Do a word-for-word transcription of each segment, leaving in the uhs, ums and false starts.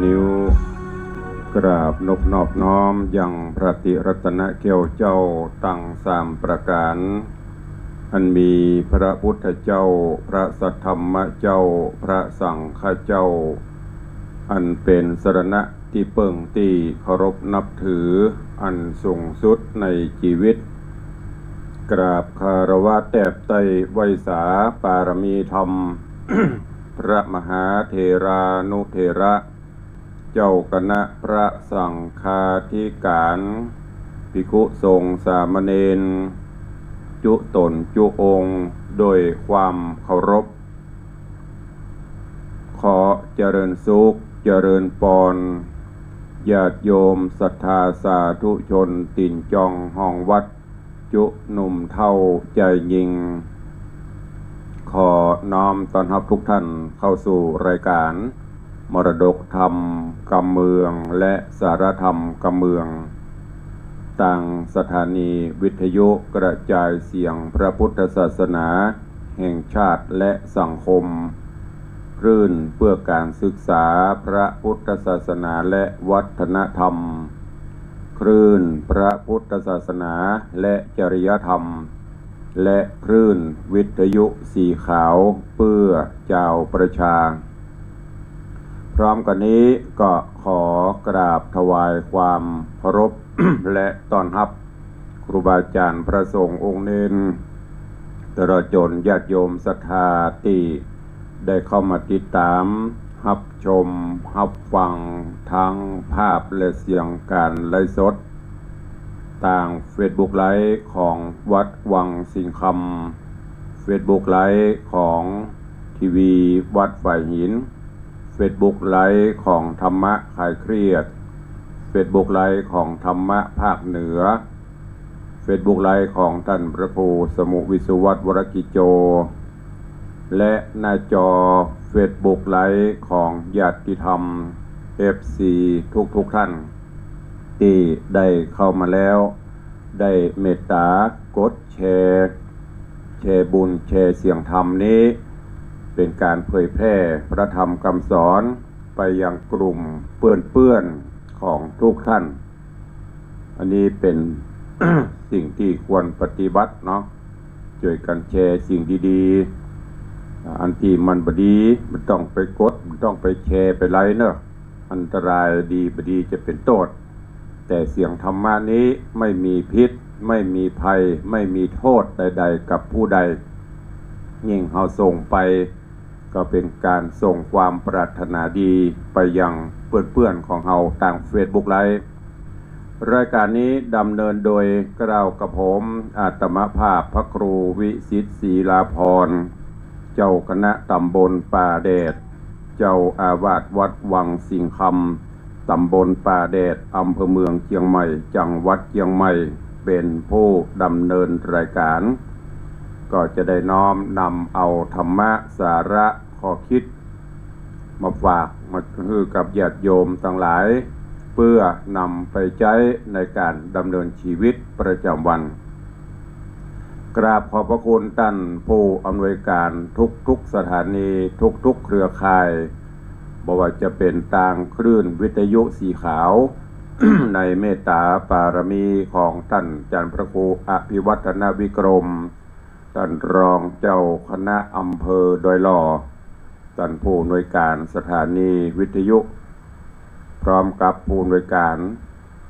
นิ้ว กราบนบนอบน้อมยังพระติรัตนแก้วเจ้าตังสามประก๋าน อันมีพระพุทธเจ้า พระสัทธรรมเจ้า พระสังฆเจ้า อันเป๋นสรณะตี้เปิ้งตี้เคารพนับถืออันสูงสุดในจีวิต กราบคารวะแตบไต้ไหว้สาปารมีธรรม พระมหาเถรานุเถระ เจ้าคณะพระสังฆาธิก๋าน ภิกขุสงฆ์สามเณร จุ๊ต๋นจุ๊องค์ โดยความเคารพ ขอเจริญสุข เจริญปอน ญาติโยมศรัทธาสาธุชน ตี๋นจองห้องวัด จุ๊หนุ่มเฒ่าจายญิง ขอน้อมต้อนฮับทุกท่านเข้าสู่รายการมรดกธรรมกำเมือง และสาระธรรมกำเมือง ตางสถานีวิทยุกระจายเสียงพระพุทธศาสนาแห่งชาติและสังคม คลื่นเพื่อการศึกษาพระพุทธศาสนาและวัฒนธรรม คลื่นพระพุทธศาสนาและจริยธรรม และคลื่นวิทยุสีขาวเพื่อจาวประชา พร้อมกั๋นนี้ก็ขอกราบถวายความเคารพ และต้อนฮับครูบาอาจ๋ารย์พระสงฆ์องค์เณร ตลอดจ๋นญาติโยมศรัทธาตี้ได้เข้ามาติดต๋าม ฮับชม ฮับฟัง ตึงภาพและเสียงก๋านไลฟ์สด ตางเฟซบุ๊กไลฟ์ของวัดวังสิงห์คำ เฟซบุ๊กไลฟ์ของทีวีวัดฝายหิน เฟซบุ๊กไลฟ์ของธรรมะคลายเครียด เฟซบุ๊กไลฟ์ของธรรมะภาคเหนือ เฟซบุ๊กไลฟ์ของต้านพระครูสมุห์ วิศวัฒน์ วรกิจโจ และหน้าจอเฟซบุ๊กไลฟ์ของญาติธรรม เอฟซี ทุกๆ ท่าน ตี้ได้เข้ามาแล้ว ได้เมตต๋ากดแชร์ แชร์บุญ แชร์เสียงธรรมนี้ เป๋นก๋านเผยแพร่พระธรรมกำสอนไปยังกลุ่มเปื้อนๆ ของทุกท่าน อันนี้เป๋น สิ่งตี้ควรปฏิบัติเนาะ จ้วยกั๋นแชร์สิ่งดีๆ อันตี้มันบ่ดี บ่ต้องไปกด บ่ต้องไปแชร์ ไปไลก์เนาะ อันตราย ดีบ่ดีจะเป๋นโต้ษ แต่เสียงธรรมะนี้ไม่มีพิษ ไม่มีภัย ไม่มีโต้ษใดๆ กับผู้ใด ยิ่งเฮาส่งไป ก็เป๋นก๋านส่งความปรารถนาดีไปยังเปื้อนๆ ของเฮาตางเฟซบุ๊กไลฟ์ รายก๋านนี้ดำเนินโดยเกล้ากระผม อาตมาภาพพระครูวิสิทธิ์ ศรีลาภรณ์ เจ้าคณะต๋ำบลป่าแดด เจ้าอาวาสวัดวังสิงห์คำ ต๋ำบลป่าแดด อำเภอเมืองเจียงใหม่ จังหวัดเจียงใหม่ เป๋นผู้ดำเนินรายก๋าน ก็จะได้น้อมนำเอาธรรมะสาระข้อคิด มาฝากมาหื้อกับญาติโยมตังหลาย เปื้อนำไปใจ๊ในก๋านดำเนินจีวิตประจ๋ำวัน กราบขอบพระคุณต้านผู้อำนวยก๋านทุกๆ สถานี ทุกๆ เครือข่าย บ่ว่าจะเป๋นตางคลื่นวิทยุสีขาว ในเมตต๋าปารมีของต้านอาจ๋ารย์พระครูอภิวัฒนวิกรม ต้านรองเจ้าคณะอำเภอดอยหล่อ ต้านผู้อำนวยก๋านสถานีวิทยุ พร้อมกับผู้อำนวยก๋าน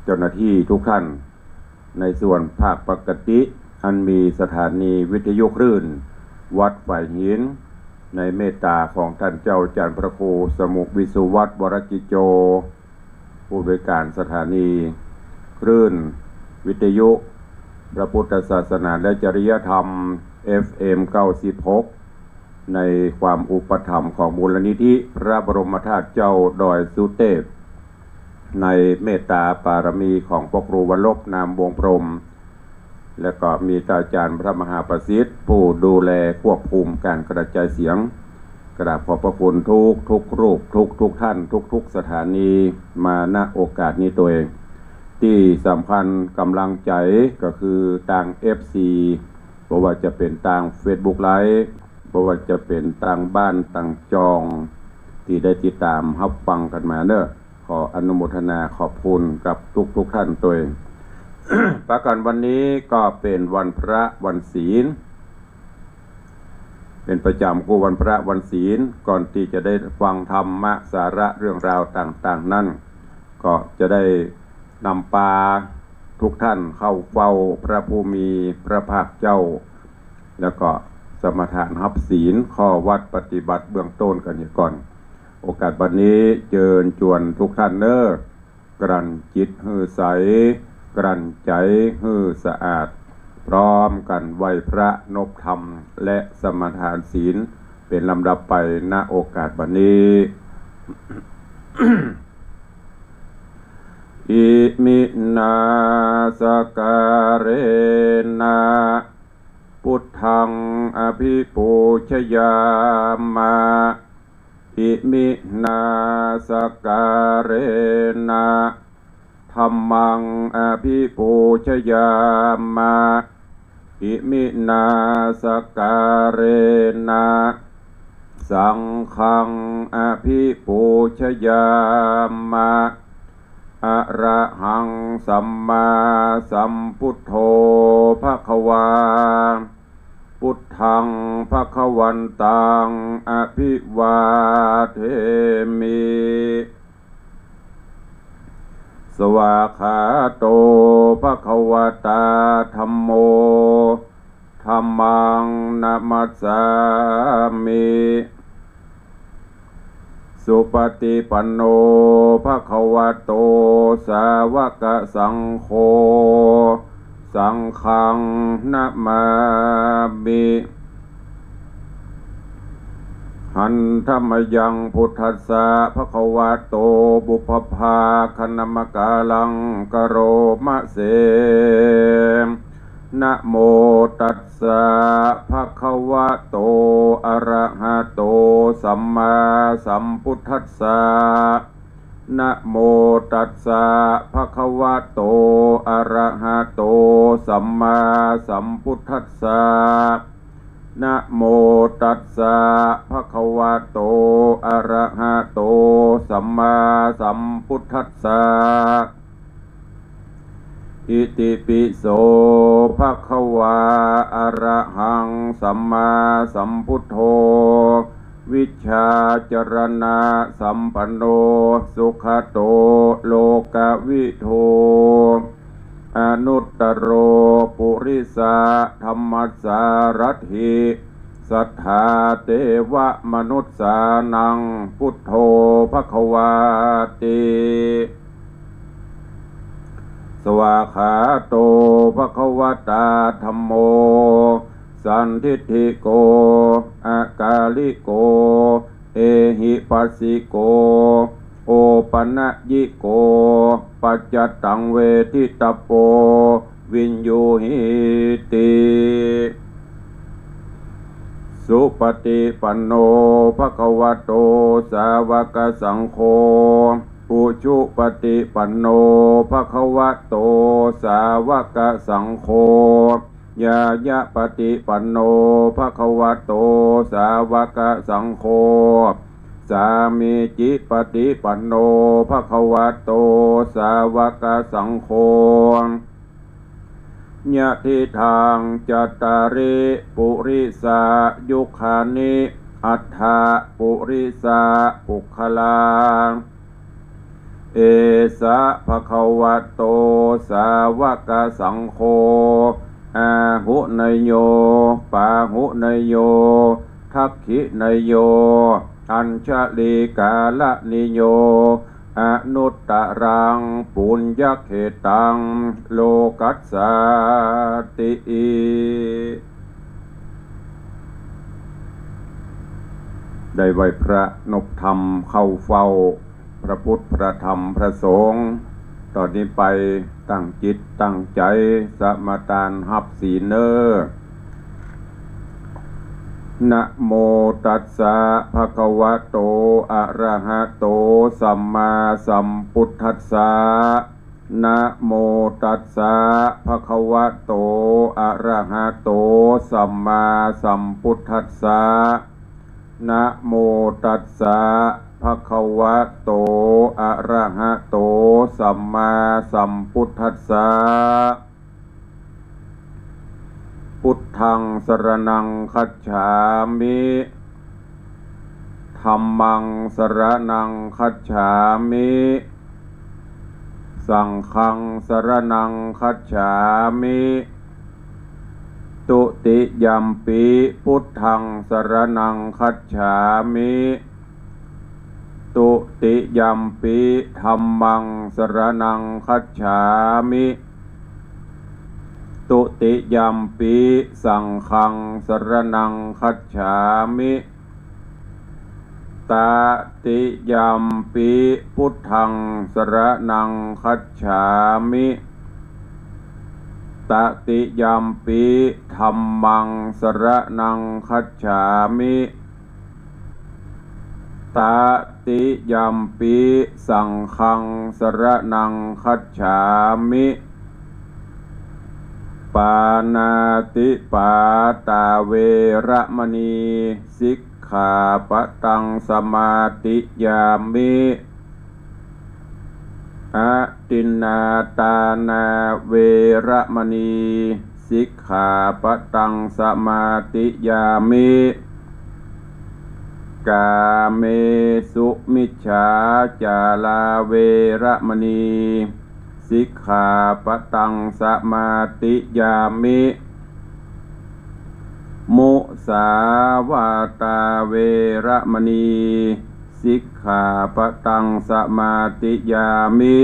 เจ้าหน้าตี้ทุกท่าน ในส่วนภาคปกติ อันมีสถานีวิทยุคลื่นวัดฝายหิน ในเมตต๋าของต้านเจ้าอาจ๋ารย์พระครูสมุห์ วิศวัฒน์ วรกิจโจ ผู้อำนวยก๋านสถานีคลื่นวิทยุพระพุทธศาสนาและจริยธรรม เอฟเอ็ม เก้าสิบหก ในความอุปถัมภ์ของมูลนิธิพระบรมธาตุเจ้าดอยสุเตพ ในเมตต๋าปารมีของพระครูวรรณรบ นามวงศ์พรหม และก็มีต้านอาจ๋ารย์พระมหาประสิทธิ์ ผู้ดูแลควบคุมก๋านกระจายเสียง กราบขอบพระคุณทุกๆ รูป ทุกๆ ท่าน ทุกๆ สถานี มา ณ โอกาสนี้ตวย ตี้สำคัญก๋ำลังใจ๋ก็คือตาง เอฟซี บ่ว่าจะเป๋นตางเฟซบุ๊กไลฟ์ บ่ว่าจะเป๋นตางบ้านตางจอง ตี้ได้ติดต๋ามฮับฟังกั๋นมาเน่อ ขออนุโมทนาขอบคุณกับทุกๆ ท่านตวย ประก๋านวันนี้ก็เป๋นวันพระวันศีล เป๋นประจ๋ำกู้วันพระวันศีล ก่อนตี้จะได้ฟังธรรมะสาระเรื่องราวต่างๆ นั้น ก็จะได้นำปาทุกท่านเข้าเฝ้าพระผู้มีพระภาคเจ้า แล้วก็สมาทานฮับศีล ข้อวัตรปฏิบัติเบื้องต้นกั๋นเหียก่อน โอกาสบัดนี้เจิญจวนทุกท่านเน่อ กลั่นจิตหื้อใส กลั่นใจ๋หื้อสะอาด พร้อมกั๋นไหว้พระนบธรรม และสมาทานศีล เป๋นลำดับไป ณ โอกาสบัดนี้ Iminā sakkārena buddhaṃ abhipūjayāma. Iminā sakkārena dhammaṃ abhipūjayāma. Iminā sakkārena saṅghaṃ abhipūjayāma. Arahaṃ sammāsambuddho bhagavā. Buddhaṃ bhagavantaṃ abhivādemi. Svākkhāto bhagavatā dhammo. Dhammaṃ namassāmi. Supaṭipanno bhagavato sāvakasaṅgho. Saṅghaṃ namāmi. Handa mayaṃ buddhassa bhagavato pubbabhāganamakāraṃ karoma se. Namo tassa bhagavato arahato sammāsambuddhassa. Namo tassa bhagavato arahato sammāsambuddhassa. Namo tassa bhagavato arahato sammāsambuddhassa. Itipi so bhagavā arahaṃ sammāsambuddho vijjācaraṇasampanno sugato lokavidū anuttaro purisadammasārathi satthā devamanussānaṃ buddho bhagavāti. Svākkhāto bhagavatā dhammo sandiṭṭhiko akāliko ehipassiko opanayiko paccattaṃ veditabbo viññūhīti. Supaṭipanno bhagavato sāvakasaṅgho. Ujupaṭipanno bhagavato sāvakasaṅgho. Ñāyapaṭipanno bhagavato sāvakasaṅgho. Sāmīcipaṭipanno bhagavato sāvakasaṅgho. Yadidaṃ cattāri purisayugāni aṭṭha purisapuggalā. Esa bhagavato sāvakasaṅgho āhuneyyo pāhuneyyo dakkhiṇeyyo añjalikaraṇīyo anuttaraṃ puññakkhettaṃ lokassāti. ได้ไหว้พระนบธรรมเข้าเฝ้าพระพุทธพระธรรมพระสงฆ์ ต่อนี้ไปตั้งจิตตั้งใจ๋สมาทานฮับศีลเน่อ Namo tassa bhagavato arahato sammāsambuddhassa. Namo tassa bhagavato arahato sammāsambuddhassa. Namo tassa ภะคะวะโต อะระหะโต สัมมาสัมพุทธัสสะ พุทธัง สรณัง คัจฉามิ ธัมมัง สรณัง คัจฉามิ สังฆัง สรณัง คัจฉามิ ตุติยัมปิ พุทธัง สรณัง คัจฉามิ ตุติยัมปิ ธัมมัง สรณัง คัจฉามิ ตุติยัมปิ สังฆัง สรณัง คัจฉามิ ตติยัมปิ พุทธัง สรณัง คัจฉามิ ตติยัมปิ ธัมมัง สรณัง คัจฉามิ ตติยัมปิ สังฆัง สรณัง คัจฉามิ ปาณาติปาตา เวระมะณี สิกขาปะตัง สมาธิยามิ อทินนาตานา เวระมะณี สิกขาปะตัง สมาธิยามิ กาเมสุมิจฉาจารา เวระมะณี สิกขาปะตัง สมาธิยามิ มุสาวาตา เวระมะณี สิกขาปะตัง สมาธิยามิ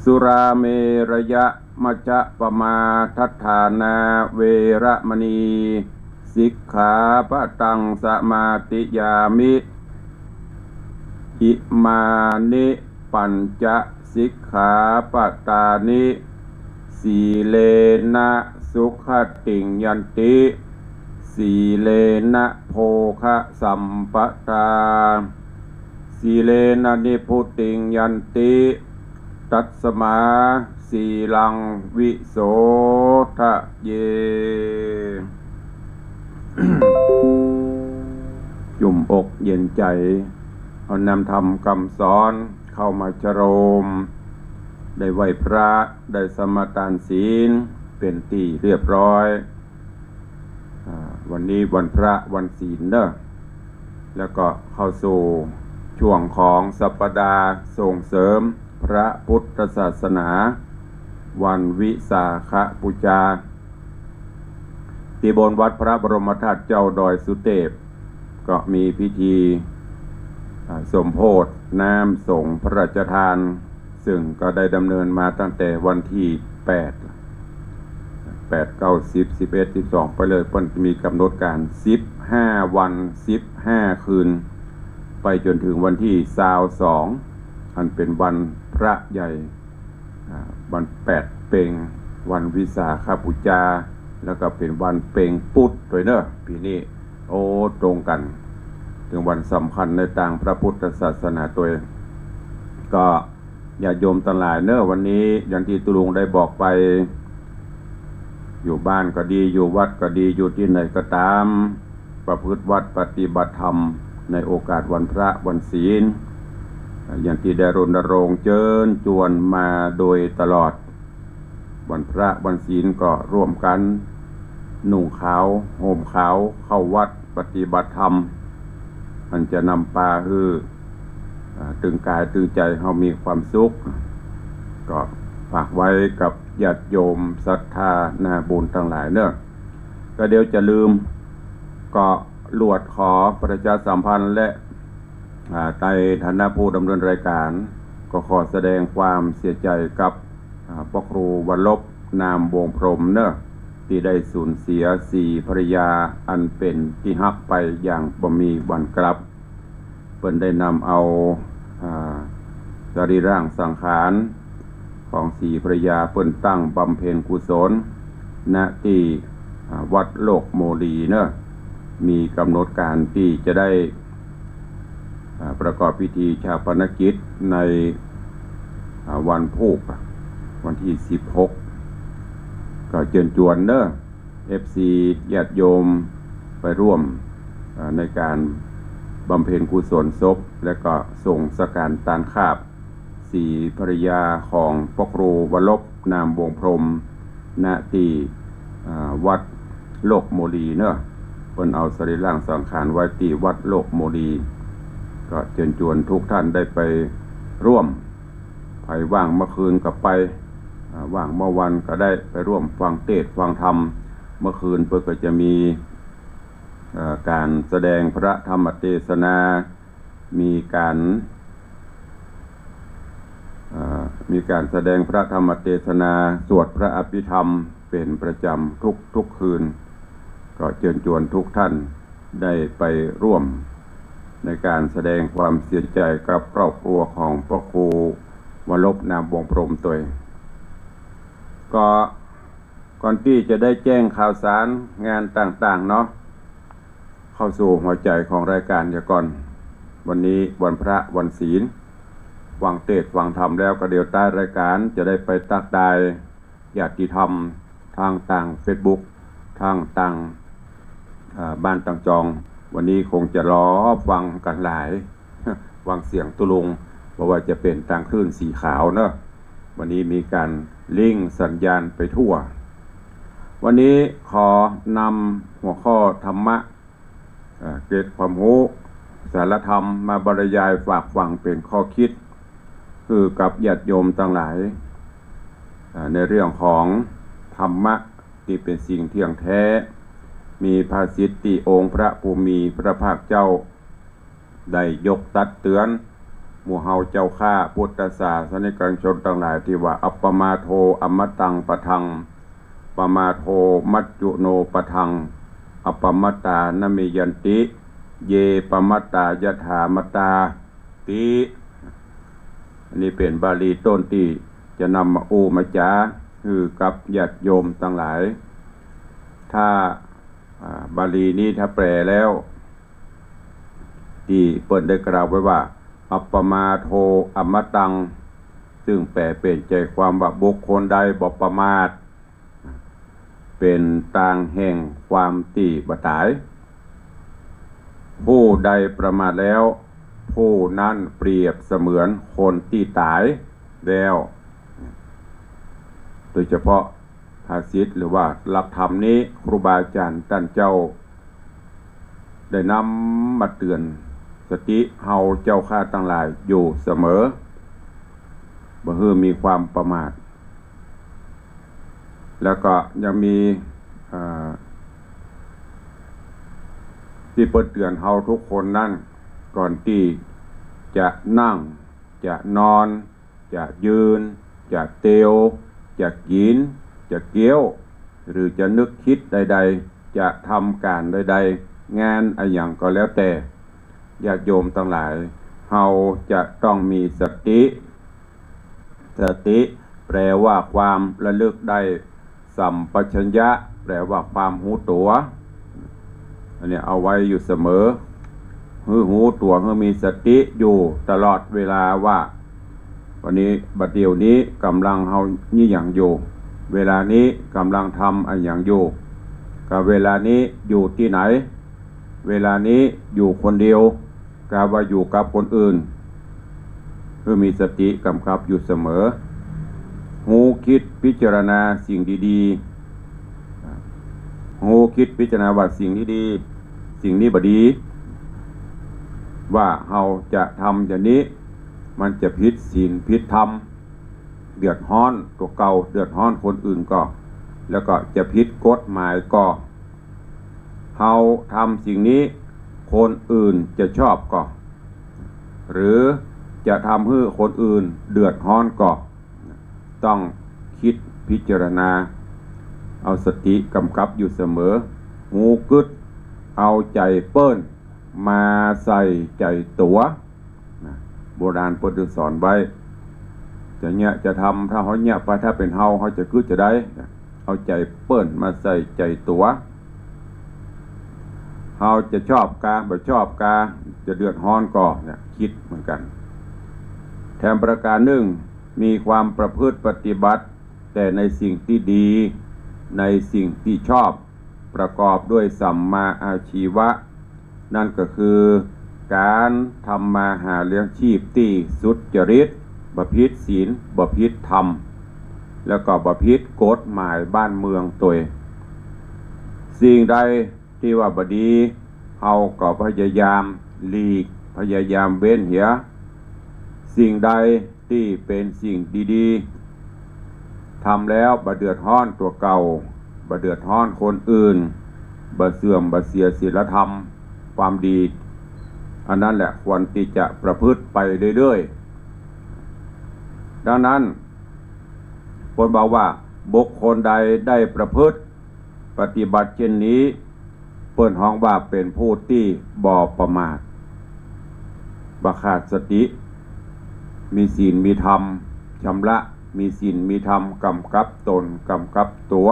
สุราเมระยะ มัจจปมาทัฏฐานา เวระมะณี สิกขาปะตัง สมาธิยามิ อิมานิ ปัญจ สิกขาปะตานิ สีเลนะ สุขะติง ยันติ สีเลนะ โภคะสัมปะทา สีเลนะ นิพพุติง ยันติ ตัสมา สีลัง วิโสทะเย จุ่มอกเย็นใจ๋ เอานำธรรมกำสอนเข้ามาชโลม ได้ไหว้พระ ได้สมาตานศีล เป๋นตี้เรียบร้อย อ่า วันนี้วันพระวันศีลเนอะ แล้วก็เข้าสู่ช่วงของสัปดาห์ส่งเสริมพระพุทธศาสนา วันวิสาขบูชา ตี้บนวัดพระบรมธาตุเจ้าดอยสุเตพ ก็มีพิธี อ่า สมโภชน้ำสงฆ์พระราชทาน ซึ่งก็ได้ดำเนินมาตั้งแต่วันตี้แปด แปด เก้า สิบ สิบเอ็ด สิบสอง ไปเลย เปิ้นมีกำหนดก๋านสิบห้าวัน สิบห้าคืน ไปจ๋นเถิงวันตี้ซาวสอง อันเป๋นวันพระใหญ่ อ่า วันแปดเป็ง วันวิสาขบูชา แล้วก็เป๋นวันเป็งปุ๊ดตวยเนอะ ปี๋นี้ โอ้ ตรงกั๋น เถิงวันสำคัญในตางพระพุทธศาสนาตวย ก็ญาติโยมตังหลายเนอะ วันนี้อย่างตี้ตุ๊ลุงได้บอกไป อยู่บ้านก็ดี อยู่วัดก็ดี อยู่ตี้ไหนก็ต๋าม ประพฤติวัตรปฏิบัติธรรมในโอกาสวันพระวันศีล อย่างตี้ได้รณรงค์เจิญจวนมาโดยตลอด วันพระวันศีลก็ร่วมกั๋นนุ่งขาวห่มขาวเข้าวัดปฏิบัติธรรม อันจะนำปาหื้อ อ่า ตึงก๋ายตึงใจ๋เฮามีความสุข ก็ฝากไว้กับญาติโยมศรัทธานาบุญตังหลายเนอะ ก็เดี๋ยวจะลืม ก็ลวดขอประชาสัมพันธ์และ อ่า ในฐานะผู้ดำเนินรายการ ก็ขอแสดงความเสียใจ๋กับ อ่า พระครูวรรณรบ นามวงศ์พรหมเนอะ ตี้ได้สูญเสียศรีภรรยาอันเป๋นตี้ฮักไปอย่างบ่มีวันกลับ เปิ้นได้นำเอา อ่า สรีร่างสังขารของศรีภรรยาเปิ้นตั้งบำเพ็ญกุศล ณ ตี้ อ่า วัดโลกโมลีเนอะ มีกำหนดก๋านตี้จะได้ อ่า ประกอบพิธีฌาปนกิจใน อ่า วันพูก วันตี้สิบหก ก็เจิญจวนเนอะ เอฟซี ญาติโยมไปร่วม อ่า ในก๋าน บำเพ็ญกุศลศพ และก็ส่งสังฆารตานคาบ สีภรรยาของพระครูวรบ นามวงศ์พรหม ณ ตี้ อ่า วัดโลกโมลีเนาะ เปิ้นเอาสรีระสังขารไว้ตี้วัดโลกโมลี ก็เจิญจวนทุกท่านได้ไปร่วม ใผว่างเมื่อคืนก็ไป อ่า ว่างเมื่อวันก็ได้ไปร่วมฟังเทศน์ฟังธรรม เมื่อคืนเปิ้นก็จะมี เอ่อ ก๋านแสดงพระธรรมเทศนา มีก๋าน เอ่อ มีก๋านแสดงพระธรรมเทศนา สวดพระอภิธรรมเป๋นประจำทุกๆ คืน ก็เจิญจวนทุกท่านได้ไปร่วมในก๋านแสดงความเสียใจ๋กับครอบครัวของพระครูวรบ นามวงศ์พรหมตวย ก็ก่อนตี้จะได้แจ้งข่าวสารงานต่างๆ เนาะ เข้าสู่หัวใจ๋ของรายก๋านเสียก่อน วันนี้วันพระวันศีล ฟังเทศน์ฟังธรรมแล้วก็เดี๋ยวต้านรายก๋านจะได้ไปตักตายญาติธรรม ตางตางเฟซบุ๊ก ตางตาง เอ่อ บ้านตางจอง วันนี้คงจะรอฟังกั๋นหลาย ฟังเสียงตุ๊ลุง เพราะว่าจะเป๋นตางคลื่นสีขาวเนาะ วันนี้มีก๋านลิงก์สัญญาณไปทั่ว วันนี้ขอนำหัวข้อธรรมะ เอ่อ เกร็ดความฮู้ สาระธรรมมาบรรยายฝากฝังเป๋นข้อคิด หื้อกับญาติโยมตังหลาย เอ่อ ในเรื่องของธรรมะตี้เป๋นสิ่งเที่ยงแท้ มีภาษิตตี้องค์พระผู้มีพระภาคเจ้า ได้ยกตักเตื๋อนหมู่เฮาเจ้าข้าพุทธศาสนิกชนตังหลายตี้ว่า อัปปมาโท อมตังปะทัง ปมาโท มัจจุโนปะทัง อัปปมัตตา นะเมยันติ เย ปมัตตา ยถามัตตา ติ อันนี้เป๋นบาลีต้นตี้จะนำมาอู้มาจ๋าหื้อกับญาติโยมตังหลาย ถ้า อ่า บาลีนี้ถ้าแปลแล้ว ตี้เปิ้นได้กล่าวไว้ว่า อัปปมาโท อมตัง ซึ่งแปลเป๋นใจ๋ความว่าบุคคลใดบ่ประมาท เป๋นตางแห่งความตี้บ่ต๋าย ผู้ใดประมาทแล้ว ผู้นั้นเปรียบเสมือนคนตี้ต๋ายแล้ว โดยเฉพาะภาษิตหรือว่าหลักธรรมนี้ ครูบาอาจ๋ารย์ต้านเจ้า ได้นำมาเตื๋อนสติเฮาเจ้าข้าตังหลายอยู่เสมอ บ่หื้อมีความประมาท แล้วก็ยังมี เอ่อ ตี้เปิ้นเตื๋อนเฮาทุกคนนั้น ก่อนตี้จะนั่ง จะนอน จะยืน จะเตียว จะกิ๋น จะเคี้ยว หรือจะนึกคิดใดๆ จะทำก๋านใดๆ งานอะหยังก็แล้วแต่ ญาติโยมตังหลาย เฮาจะต้องมีสติ สติแปลว่าความระลึกได้ สัมปชัญญะแปลว่าความฮู้ตั๋ว อันนี้เอาไว้อยู่เสมอ หื้อฮู้ตั๋ว หื้อมีสติอยู่ตลอดเวลาว่า วันนี้ บัดเดี๋ยวนี้ก่ำลังเฮาอี้หยังอยู่ เวลานี้ก่ำลังทำอะหยังอยู่ กาเวลานี้อยู่ตี้ไหน เวลานี้อยู่คนเดียว กาว่าอยู่กับคนอื่น หื้อมีสติก๋ำกับอยู่เสมอ ฮู้คิดพิจารณาสิ่งดีๆ ฮู้คิดพิจารณาว่าสิ่งนี้ดี สิ่งนี้บ่ดี ว่าเฮาจะทำอย่างนี้ มันจะผิดศีลผิดธรรม เดือดฮ้อนตั๋วเก่า เดือดฮ้อนคนอื่นก่อ แล้วก็จะผิดกฎหมายก่อ เฮาทำสิ่งนี้ คนอื่นจะชอบก่อ หรือจะทำหื้อคนอื่นเดือดฮ้อนก่อ ต้องคิดพิจารณา เอาสติก๋ำกับอยู่เสมอ ฮู้กึ๊ด เอาใจ๋เปิ้นมาใส่ใจ๋ตั๋ว นะ โบราณเปิ้นสอนไว้ จะเยียะจะทำ ถ้าเฮาเยียะไป ถ้าเป๋นเฮา เฮาจะกึ๊ดจะใด เอาใจ๋เปิ้นมาใส่ใจ๋ตั๋ว เฮาจะชอบกา บ่ชอบกา จะเดือดฮ้อนก่อ เนี่ย คิดเหมือนกั๋น แถมประก๋านนึ่ง มีความประพฤติปฏิบัติ แต่ในสิ่งตี้ดี ในสิ่งตี้ชอบ ประกอบด้วยสัมมาอาชีวะ นั่นก็คือ ก๋านทำมาหาเลี้ยงชีพตี้สุจริต บ่ผิดศีล บ่ผิดธรรม แล้วก็บ่ผิดกฎหมายบ้านเมืองตวย สิ่งใดตี้ว่าบ่ดี เฮาก็พยายามหลีก พยายามเว้นเหีย สิ่งใดตี้เป๋นสิ่งดีๆ ทำแล้วบ่เดือดฮ้อนตั๋วเก่า บ่เดือดฮ้อนคนอื่น บ่เสื่อมบ่เสียศีลธรรม ความดี อันนั้นแหละควรตี้จะประพฤติไปเรื่อยๆ ดังนั้น เปิ้นบอกว่าบุคคลใดได้ประพฤติปฏิบัติเช่นนี้ เปิ้นฮ้องว่าเป๋นผู้ตี้บ่ประมาท บ่ขาดสติ มีศีลมีธรรมชำระ มีศีลมีธรรมกำกับตน กำกับตั๋ว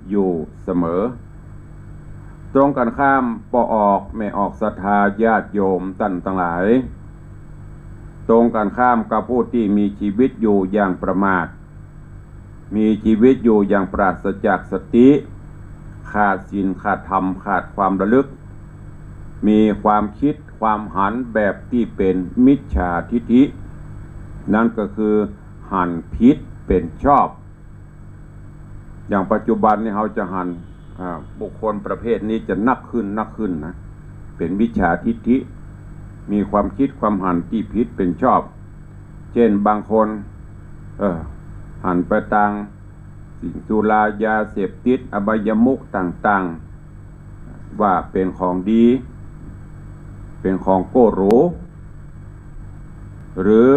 อยู่เสมอ ตรงกันข้าม ป้อออกแม่ออกศรัทธาญาติโยมต้านตังหลาย ตรงกันข้ามกับผู้ตี้มีชีวิตอยู่อย่างประมาท มีชีวิตอยู่อย่างปราศจากสติ ขาดศีล ขาดธรรม ขาดความระลึก มีความคิดความหันแบบตี้เป๋นมิจฉาทิฏฐิ นั่นก็คือหันผิดเป๋นชอบ อย่างปัจจุบันนี้เฮาจะหัน อ่า บุคคลประเภทนี้จะนักขึ้น นักขึ้นนะ เป๋นมิจฉาทิฏฐิ มีความคิดความหันตี้ผิดเป๋นชอบ เช่นบางคน เออ หันไปตางสิ่งสุรา ยาเสพติด อบายมุขต่างๆ ว่าเป๋นของดี เป๋นของโก้หรู หรือ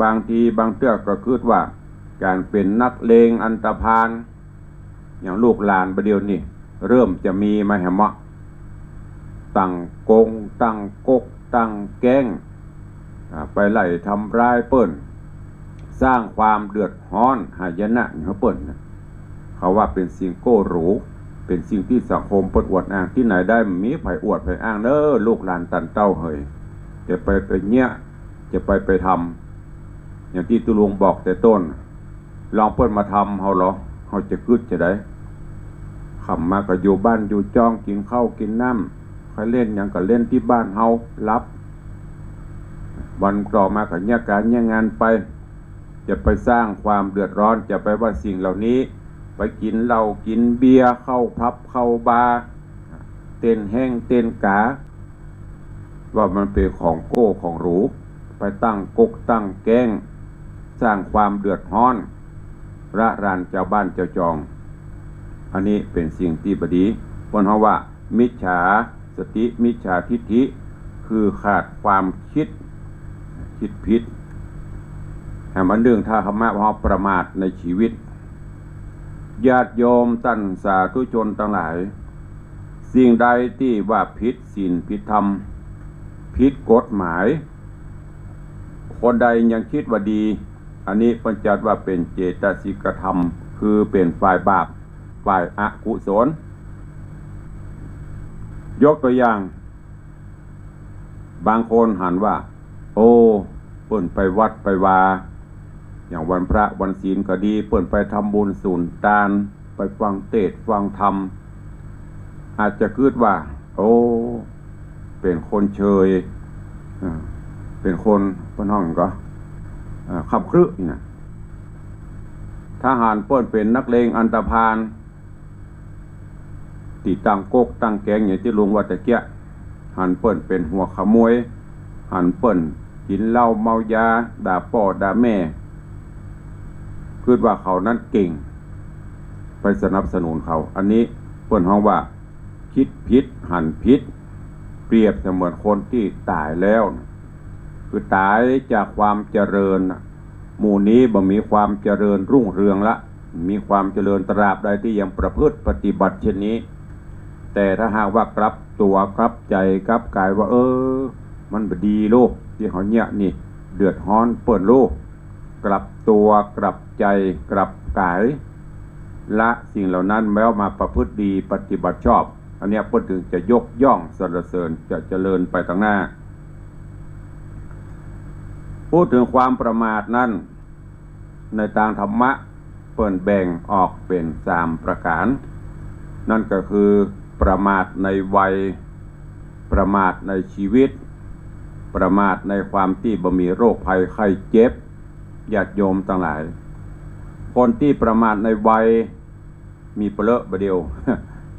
บางทีบางเตื้อก็กึ๊ดว่าก๋านเป๋นนักเลงอันธพาล อย่างลูกหลานบ่าเดี่ยวนี้เริ่มจะมีมาแหมเมาะ ตั้งกง ตั้งก๊ก ตั้งแก๊ง อ่า ไปไล่ทำร้ายเปิ้น สร้างความเดือดฮ้อนหายนะหื้อเปิ้นนะ เขาว่าเป๋นสิ่งโก้หรู เป๋นสิ่งตี้สังคมเปิ้นอวดอ้าง ตี้ไหนได้มีใผอวดใผอ้างเน้อ ลูกหลานต้านเต้าเหย จะไป ไปเยียะ จะไป ไปทำ อย่างตี้ตุ๊ลุงบอกแต่ต้น ลองเปิ้นมาทำเฮาลอ เฮาจะกึ๊ดจะใด ค่ำมาก็อยู่บ้านอยู่จอง กิ๋นข้าวกิ๋นน้ำ ใผเล่นหยังก็เล่นตี้บ้านเฮา หลับ วันต่อมาก็เยียะก๋านเยียะงานไป จะไปสร้างความเดือดร้อน จะไปว่าสิ่งเหล่านี้ ไปกิ๋นเหล้ากิ๋นเบียร์ เข้าผับเข้าบาร์ เต้นแฮ้งเต้นก๋า ว่ามันเป๋นของโก้ของหรู ไปตั้งก๊กตั้งแก๊ง สร้างความเดือดฮ้อน ระรานจาวบ้านจาวจอง อันนี้เป๋นสิ่งตี้บ่ดี เปิ้นฮ้องว่ามิจฉาสติ มิจฉาทิฏฐิ คือขาดความคิด คิดผิด แหมอันนึ่ง ถ้าธรรมะว่าประมาทในชีวิต ญาติโยมต้านสาธุชนตังหลาย สิ่งใดตี้ว่าผิดศีลผิดธรรม ผิดกฎหมาย คนใดยังกึ๊ดว่าดี อันนี้เปิ้นจัดว่าเป๋นเจตสิกธรรม คือเป๋นฝ่ายบาป ฝ่ายอกุศล ยกตั๋วอย่าง บางคนหันว่า โอ้ เปิ้นไปวัดไปวา อย่างวันพระวันศีลก็ดี เปิ้นไปทำบุญสุนตาน ไปฟังเตสน์ฟังธรรม อาจจะกึ๊ดว่า โอ้ เป๋นคนเชย อ่า เป๋นคน เปิ้นฮ้องก็ อ่า ค่ำครึนี่นะ ถ้าหันเปิ้นเป๋นนักเลงอันธพาล ตี้ตั้งก๊กตั้งแก๊งอย่างตี้ลุงว่าตะเกียะ หันเปิ้นเป๋นหัวขโมย หันเปิ้นกิ๋นเหล้าเมายา ด่าป้อด่าแม่ กึ๊ดว่าเขานั้นเก่ง ไปสนับสนุนเขา อันนี้เปิ้นฮ้องว่าคิดผิดหันผิด เปรียบเสมือนคนตี้ต๋ายแล้วนะ คือต๋ายจากความเจริญนะ หมู่นี้บ่มีความเจริญรุ่งเรืองละ มีความเจริญตราบใดตี้ยังประพฤติปฏิบัติเช่นนี้ แต่ถ้าหากว่ากลับตั๋วกลับใจ๋กลับก๋ายว่า เออ มันบ่ดีโลก ตี้เฮาเยียะนี่ เดือดฮ้อนเปิ้นโลก กลับตั๋วกลับใจ๋กลับก๋าย ละสิ่งเหล่านั้นแล้วมาประพฤติดีปฏิบัติชอบ อันเนี้ยเปิ้นถึงจะยกย่องสรรเสริญ จะเจริญไปตังหน้า พูดถึงความประมาทนั้น ในตางธรรมะเปิ้นแบ่งออกเป๋นสามประก๋าน นั่นก็คือประมาทในวัย ประมาทในชีวิต ประมาทในความตี้บ่มีโรคภัยไข้เจ็บ ญาติโยมตังหลาย คนตี้ประมาทในวัย มีเปลอะบ่าเดี่ยว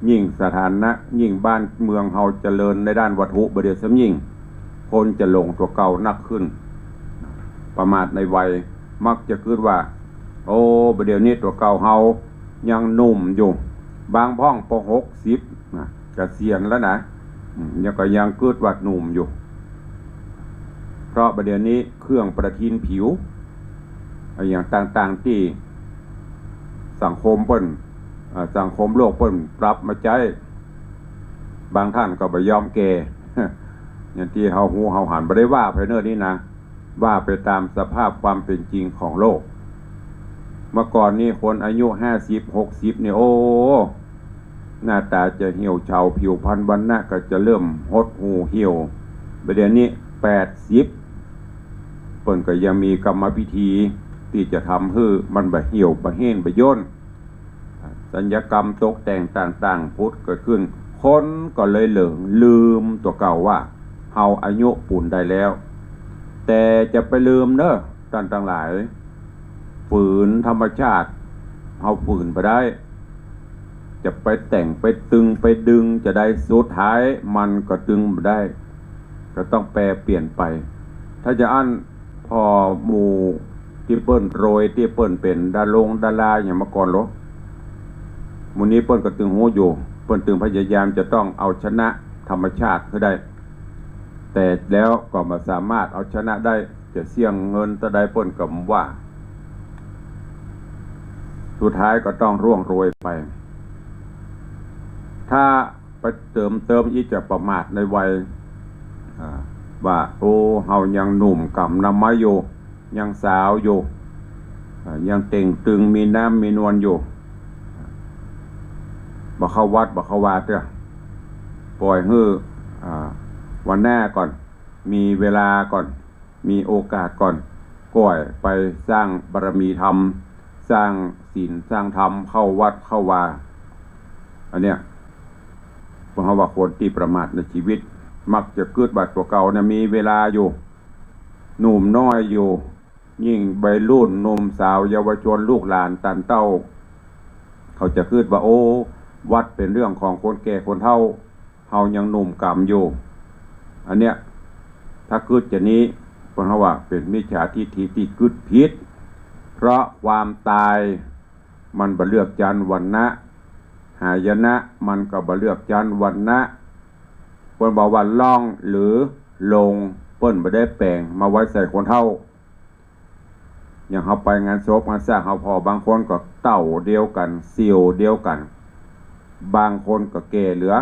ยิ่งสถานะ ยิ่งบ้านเมืองเฮาเจริญในด้านวัตถุบ่าเดี่ยวซ้ำยิ่ง คนจะหลงตั๋วเก่านักขึ้น ประมาทในวัย มักจะกึ๊ดว่า โอ้ บ่าเดี่ยวนี้ตั๋วเก่าเฮายังหนุ่มอยู่ บางพ่องปอหกสิบนะ เกษียณแล้วนะ อืม ยังก็ยังกึ๊ดว่าหนุ่มอยู่ เพราะบ่าเดี่ยวนี้เครื่องประทินผิว อะหยังต่างๆ ตี้สังคมเปิ้น อ่า สังคมโลกเปิ้นปรับมาใจ๊ บางต้านก็บ่ยอมแก่ อย่างตี้เฮาฮู้เฮาหัน บ่ได้ว่าไผเน่อนี่นะ ว่าไปตามสภาพความเป๋นจริงของโลก เมื่อก่อนนี่คนอายุห้าสิบ หกสิบนี่ โอ้ หน้าต๋าจะเหี่ยวเฉา ผิวพรรณวรรณะก็จะเริ่มหดหู่เหี่ยว บ่าเดี่ยวนี้แปดสิบ เปิ้นก็ยังมีกรรมวิธีตี้จะทำหื้อมันบ่เหี่ยว บ่เห้น บ่ย่น ศัลยกรรมตกแต่งต่างๆ ผุดเกิดขึ้น คนก็เลยหลงลืมตั๋วเก่าว่า เฮาอายุปูนใดแล้ว แต่จะไปลืมเน่อ ต้านตังหลาย ฝืนธรรมชาติ เฮาฝืนบ่ได้ จะไปแต่ง ไปตึง ไปดึงจะใด สุดท้ายมันก็ตึงบ่ได้ ก็ต้องแปรเปลี่ยนไป ถ้าจะอั้น ผ่อหมู่ตี้เปิ้นรวย ตี้เปิ้นเป๋นดารงดาราอย่างเมื่อก่อนโล หมู่นี้เปิ้นก็ตึงฮู้อยู่ เปิ้นตึงพยายามจะต้องเอาชนะธรรมชาติหื้อได้ แต่แล้วก็บ่สามารถเอาชนะได้ จะเสี้ยงเงินเต้าใดเปิ้นก็บ่ว่า สุดท้ายก็ต้องร่วงโรยไป ถ้าไปเติมเติมอีกจะประมาทในวัย อ่า ว่า โอ้ เฮายังหนุ่มก๋ำนำไม้อยู่ ยังสาวอยู่ อ่า ยังเต่งตึงมีน้ำมีนวลอยู่ บ่เข้าวัดบ่เข้าวาเตื้อ ปล่อยหื้อ อ่า วันหน้าก่อน มีเวลาก่อน มีโอกาสก่อน ก่อยไปสร้างบารมีธรรม สร้างศีลสร้างธรรม เข้าวัดเข้าวา อันเนี้ย เปิ้นเฮาว่าคนตี้ประมาทในชีวิต มักจะกึ๊ดว่าตั๋วเก่าเนี่ยมีเวลาอยู่ หนุ่มน้อยอยู่ ยิ่งวัยรุ่นหนุ่มสาวเยาวชนลูกหลานตันเต้า เขาจะกึ๊ดว่า โอ้ วัดเป๋นเรื่องของคนแก่คนเฒ่า เฮายังหนุ่มก๋ำอยู่ อันเนี้ย ถ้ากึ๊ดจะนี้ เปิ้นเฮาว่าเป๋นมิจฉาทิฏฐิตี้กึ๊ดผิด เพราะความต๋ายมันบ่เลือกจั๊นวรรณะ หายนะมันก็บ่เลือกจั๊นวรรณะ เปิ้นบอกว่าล่องหรือลง เปิ้นบ่ได้แป๋งมาไว้ใส่คนเฒ่า อย่างเฮาไปงานศพงานซาก เฮาผ่อบางคนก็เต้าเดียวกั๋น เสี่ยวเดียวกั๋น บางคนก็แก่เหลือ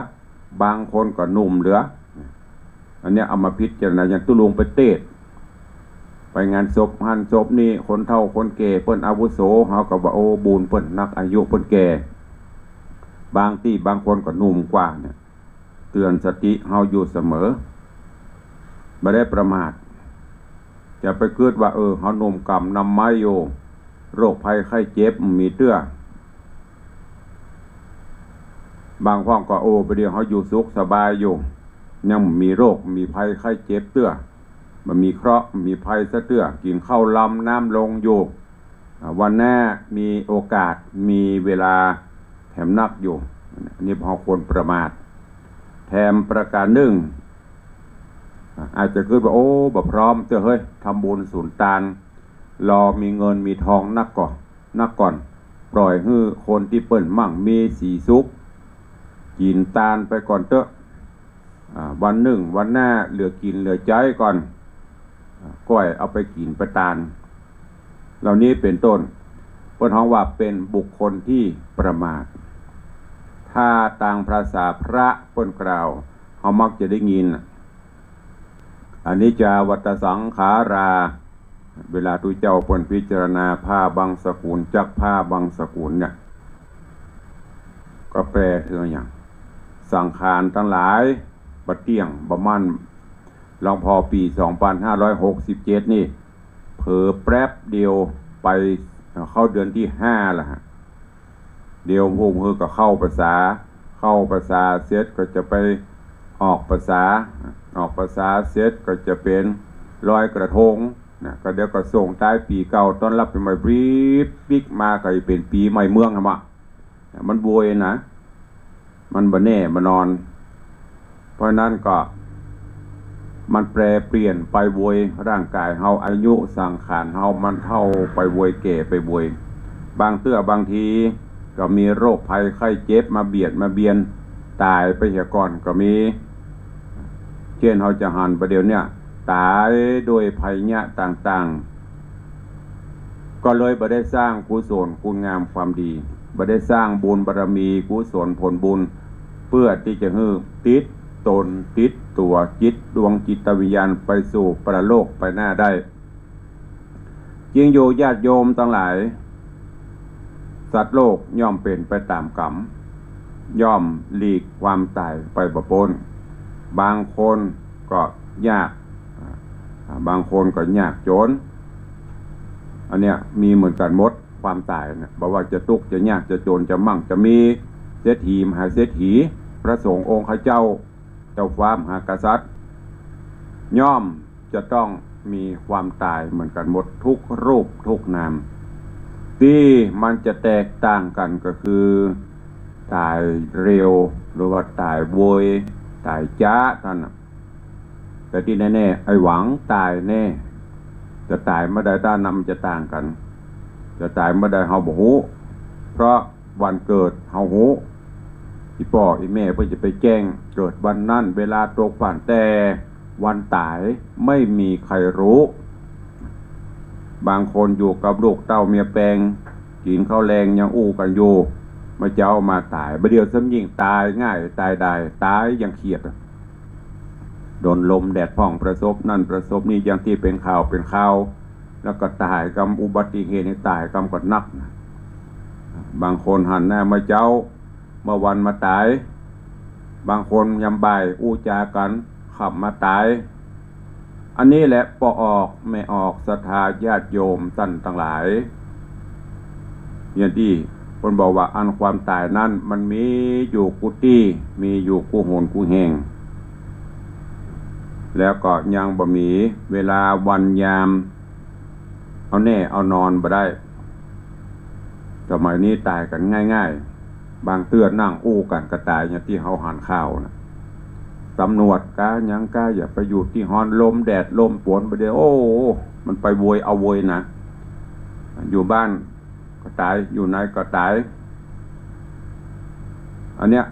บางคนก็หนุ่มเหลือ อันเนี้ยเอามาพิจารณา อย่างตุ๊ลุงไปเตศน์ ไปงานศพหั้นศพนี่ คนเฒ่าคนแก่เปิ้นอาวุโส เฮาก็ว่า โอ้ บุญเปิ้นนัก อายุเปิ้นแก่ บางตี้บางคนก็หนุ่มกว่าเนี่ย เตื๋อนสติเฮาอยู่เสมอ บ่ได้ประมาท จะไปกึ๊ดว่า เออ เฮาหนุ่มก๋ำนำไม้อยู่ โรคภัยไข้เจ็บบ่มีเตื้อ บางพ่องก็ โอ้ บ่าเดี่ยวเฮาอยู่สุขสบายอยู่ ยังบ่มีโรคบ่มีภัยไข้เจ็บเตื้อ บ่มีเคราะห์บ่มีภัยซะเตื้อ กิ๋นข้าวลำน้ำลงอยู่ อ่า วันหน้ามีโอกาสมีเวลาแถมนักอยู่ อันนี้เฮาควรประมาท แถมประก๋านนึ่ง อ่า อาจจะกึ๊ดว่า โอ้ บ่พร้อมเตื้อเฮ้ย ทำบุญสุนตาน รอมีเงินมีทองนักก่อ นักก่อน ปล่อยหื้อคนตี้เปิ้นมั่งมีสีสุข กิ๋นตานไปก่อนเต๊อะ อ่า วันนึ่งวันหน้าเหลือกิ๋นเหลือใจ๊ก่อน อ่า ก่อยเอาไปกิ๋นไปตาน เหล่านี้เป๋นต้น เปิ้นฮ้องว่าเป๋นบุคคลตี้ประมาท ถ้าตางภาษาพระเปิ้นกล่าว เฮามักจะได้ยินน่ะ อนิจจาวัตตสังขารา เวลาตุ๊เจ้าเปิ้นพิจารณาผ้าบังสกุล จักผ้าบังสกุลเนี่ย ก็แปลเถิงอะหยัง สังขารตังหลายบ่เตี้ยงบ่มั่น หลวงพ่อปี๋สองปันห้าร้อยหกสิบเจ็ดนี่ เผลอแป๊บเดียวไปเข้าเดือนตี้ห้าแล้วฮะ เดี๋ยวพวกเฮาก็เข้าพรรษา เข้าพรรษาเสร็จก็จะไปออกพรรษา ออกพรรษาเสร็จก็จะเป๋นลอยกระทงนะ ก็เดี๋ยวก็ส่งต้ายปี๋เก่า ต้อนรับปี๋ใหม่ ปริบปิ๊กมาก็จะเป๋นปี๋ใหม่เมืองหั้นบ่ มันโวยนะ มันบ่แน่บ่นอน เพราะนั้นก็มันแปรเปลี่ยนไปโวย ร่างก๋ายเฮา อายุสังขารเฮามันเฒ่าไปโวย แก่ไปโวย บางเตื้อบางทีก็มีโรคภัยไข้เจ็บมาเบียดมาเบียน ต๋ายไปเหียก่อนก็มี เจ้นเฮาจะหันบ่าเดี่ยวเนี้ยต๋ายโดยภัยยะต่างๆ ก็เลยบ่ได้สร้างกุศลคุณงามความดี บ่ได้สร้างบุญบารมีกุศลผลบุญ เพื่อตี้จะหื้อติดต๋นติดตั๋ว จิตดวงจิตวิญญาณไปสู่ปรโลกไปหน้าได้ จริงอยู่ญาติโยมตังหลาย สัตว์โลกย่อมเป๋นไปต๋ามกรรม ย่อมหลีกความต๋ายไปบ่ป๊น บางคนก็ยาก อ่า บางคนก็ยากจน อันเนี้ยมีเหมือนกั๋นหมด ความต๋ายเนี่ย บ่ว่าจะตุ๊กข์จะยากจะจนจะมั่งจะมี เศรษฐีมหาเศรษฐี พระสงฆ์องค์ข้าเจ้า เจ้าฟ้ามหากษัตริย์ ย่อมจะต้องมีความต๋ายเหมือนกั๋นหมด ทุกรูปทุกนาม ตี้มันจะแตกต่างกั๋นก็คือ ต๋ายเร็ว หรือว่าต๋ายโวย ต๋ายจ๊าเต้านั้น แต่ตี้แน่ๆ ไอ้หวังต๋ายแน่ จะต๋ายเมื่อใดต้านนั้นมันจะต่างกั๋น จะต๋ายเมื่อใดเฮาบ่ฮู้ เพราะวันเกิดเฮาฮู้ อี่ป้ออี่แม่เปิ้นจะไปแจ้งเกิดวันนั้น เวลาตกฝัน แต่วันต๋ายไม่มีใครฮู้ บางคนอยู่กับลูกเต้าเมียแปง กิ๋นข้าวแลงยังอู้กั๋นอยู่ เมื่อเจ๊ามาต๋าย บ่าเดี่ยวซ้ำยิ่งต๋ายง่าย ต๋ายดาย ต๋ายอย่างเขียด โดนลมแดดพ่อง ประสบนั่นประสบนี่ อย่างตี้เป๋นข่าวเป๋นข่าว แล้วก็ต๋ายกำ อุบัติเหตุนี่ต๋ายกำก็นักนะ บางคนหันหน้ามาเจ๊า เมื่อวันมาต๋าย บางคนยามบ่ายอู้จากั๋น ค่ำมาต๋าย อันนี้แหละป้อออกแม่ออก ศรัทธาญาติโยมต้านตังหลาย อย่างตี้เปิ้นบอกว่าอันความต๋ายนั้นมันมีอยู่กู้ตี้ มีอยู่กู้หนกู้แห่ง แล้วก็ยังบ่มีเวลาวันยาม เอาแน่เอานอนบ่ได้ สมัยนี้ต๋ายกั๋นง่ายๆ บางเตื้อนั่งอู้กั๋นก็ต๋าย อย่างตี้เฮาหันข่าวนะ ตำรวจกาหยังกา อย่าไปอยู่ตี้ฮ้อน ลมแดดลมฝน บ่าเดี่ยว โอ้ มันไปโวยเอาโวยนะ อยู่บ้านก็ต๋าย อยู่ไหนก็ต๋าย อันเนี้ย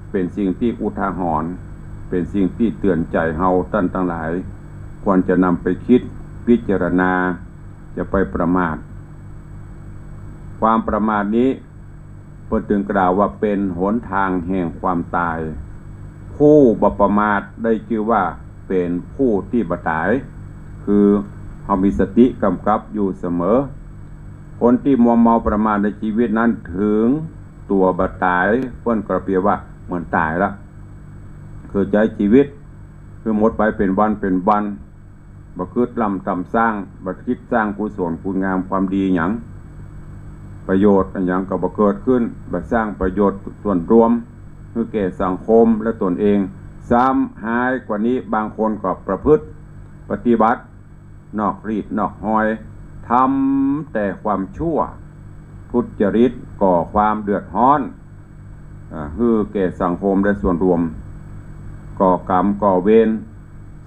เป๋นสิ่งตี้อุทาหรณ์ เป๋นสิ่งตี้เตือนใจ๋เฮาต้านตังหลาย ควรจะนำไปคิดพิจารณา จะไปประมาท ความประมาทนี้ เปิ้นจึงกล่าวว่าเป๋นหนตางแห่งความต๋าย ผู้บ่ประมาทได้จื้อว่าเป๋นผู้ตี้บ่ต๋าย คือเฮามีสติก๋ำกับอยู่เสมอ คนตี้มัวเมาประมาทในจีวิตนั้น เถิงตั๋วบ่ต๋าย เปิ้นก็เปรียบว่าเหมือนต๋ายละ คือใจ๊จีวิต คือหมดไปเป๋นวันเป๋นวัน บ่กึ๊ดล่ำต่ำสร้าง บ่กึ๊ดสร้างกุศลคุณงามความดีหยัง ประโยชน์อะหยังก็บ่เกิดขึ้น บ่สร้างประโยชน์ส่วนรวม หื้อแก่สังคมและตนเอง ซ้ำฮ้ายกว่านี้ บางคนก็ประพฤติปฏิบัตินอกรีดนอกฮอย ทำแต่ความชั่ว ทุจริต ก่อความเดือดฮ้อน อ่า หื้อแก่สังคมและส่วนรวม ก่อกรรมก่อเวร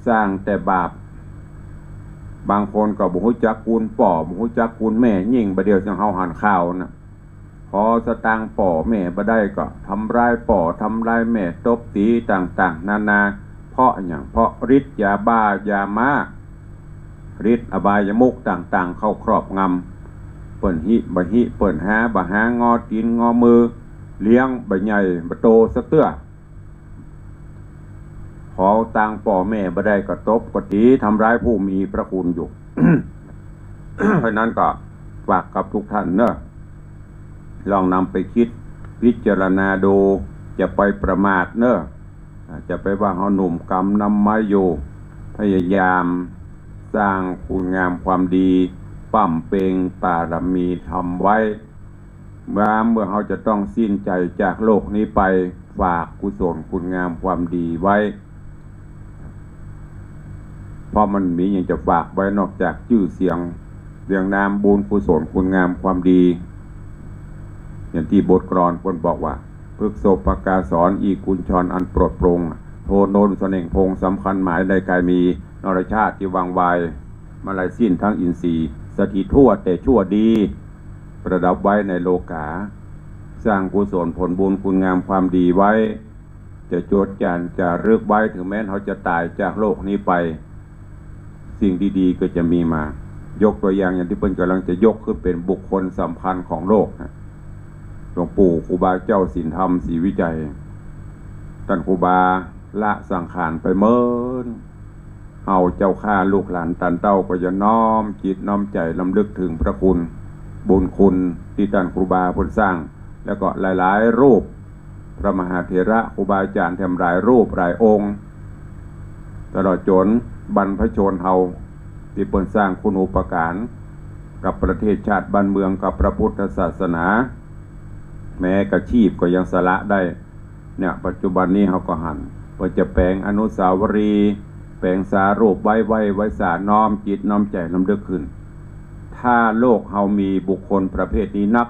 สร้างแต่บาป บางคนก็บ่ฮู้จักคุณป้อ บ่ฮู้จักคุณแม่ ยิ่งบ่าเดี่ยวจั่งเฮาหันข่าวนะ ขอสตางค์ป้อแม่บ่ได้ก็ทำร้ายป้อทำร้ายแม่ ตบตี๋ต่างๆ นานา เพราะหยัง เพราะฤทธิ์ยาบ้ายาม้า ฤทธิ์อบายมุขต่างๆ เข้าครอบงำ เปิ้นหิบ่หิ เปิ้นหาบ่หา งอตี๋นงอมือ เลี้ยงบ่ใหญ่บ่โตสักเตื้อ ขอตังค์ป้อแม่บ่ได้ก็ตบก็ตี๋ ทำร้ายผู้มีพระคุณอยู่ เพราะนั้นก็ฝากกับทุกท่านเนอะ ลองนำไปคิดพิจารณาดู อย่าไปประมาทเนอะ จะไปว่าเฮาหนุ่มกำนำไม้อยู่ พยายามสร้างคุณงามความดี ปั้มเป็งปารมีธรรมไว้ เมื่อ เมื่อเฮาจะต้องสิ้นใจจากโลกนี้ไป ฝากกุศลคุณงามความดีไว้ เพราะมันบ่มีหยังจะฝากไว้นอกจากจื้อเสียง เรียงนามบุญกุศลคุณงามความดี อย่างตี้บทกลอนเปิ้นบอกว่า พฤกษภกาสร อีกุญชรอันโปรดปรน โทนนท์เสน่ห์พงษ์ สำคัญหมายในกายมี นรชาติตี้วางไว มาลัยสิ้นทั้งอินทรีย์ สถิตทั่วแต่ชั่วดี ประดับไว้ในโลกา สร้างกุศลผลบุญคุณงามความดีไว้ จะจดจารึกไว้ ถึงแม้เฮาจะต๋ายจากโลกนี้ไป สิ่งดีๆ ก็จะมีมา ยกตัวอย่างอย่างตี้เปิ้นก่ำลังจะยกขึ้นเป๋นบุคคลสำคัญของโลกนะ หลวงปู่ครูบาเจ้าศีลธรรมศรีวิชัย ต้านครูบาละสังขารไปเมิน เฮาเจ้าข้าลูกหลานต้านเต้าก็จะน้อมจิตน้อมใจ๋รำลึกเถิงพระคุณ บุญคุณตี้ต้านครูบาเปิ้นสร้าง แล้วก็หลายๆ รูป พระมหาเถระครูบาอาจ๋ารย์แถมหลายรูปหลายองค์ ตลอดจ๋นบรรพชนเฮาตี้เปิ้นสร้างคุณูปการกับประเทศชาติบ้านเมืองกับพระพุทธศาสนา แม้กระชีพก็ยังสละได้ เนี่ย ปัจจุบันนี้เฮาก็หัน เปิ้นจะแป๋งอนุสาวรีย์ แป๋งสารูปไว้ ไว้ ไว้สา น้อมจิตน้อมใจ๋รำลึกขึ้น ถ้าโลกเฮามีบุคคลประเภทนี้นัก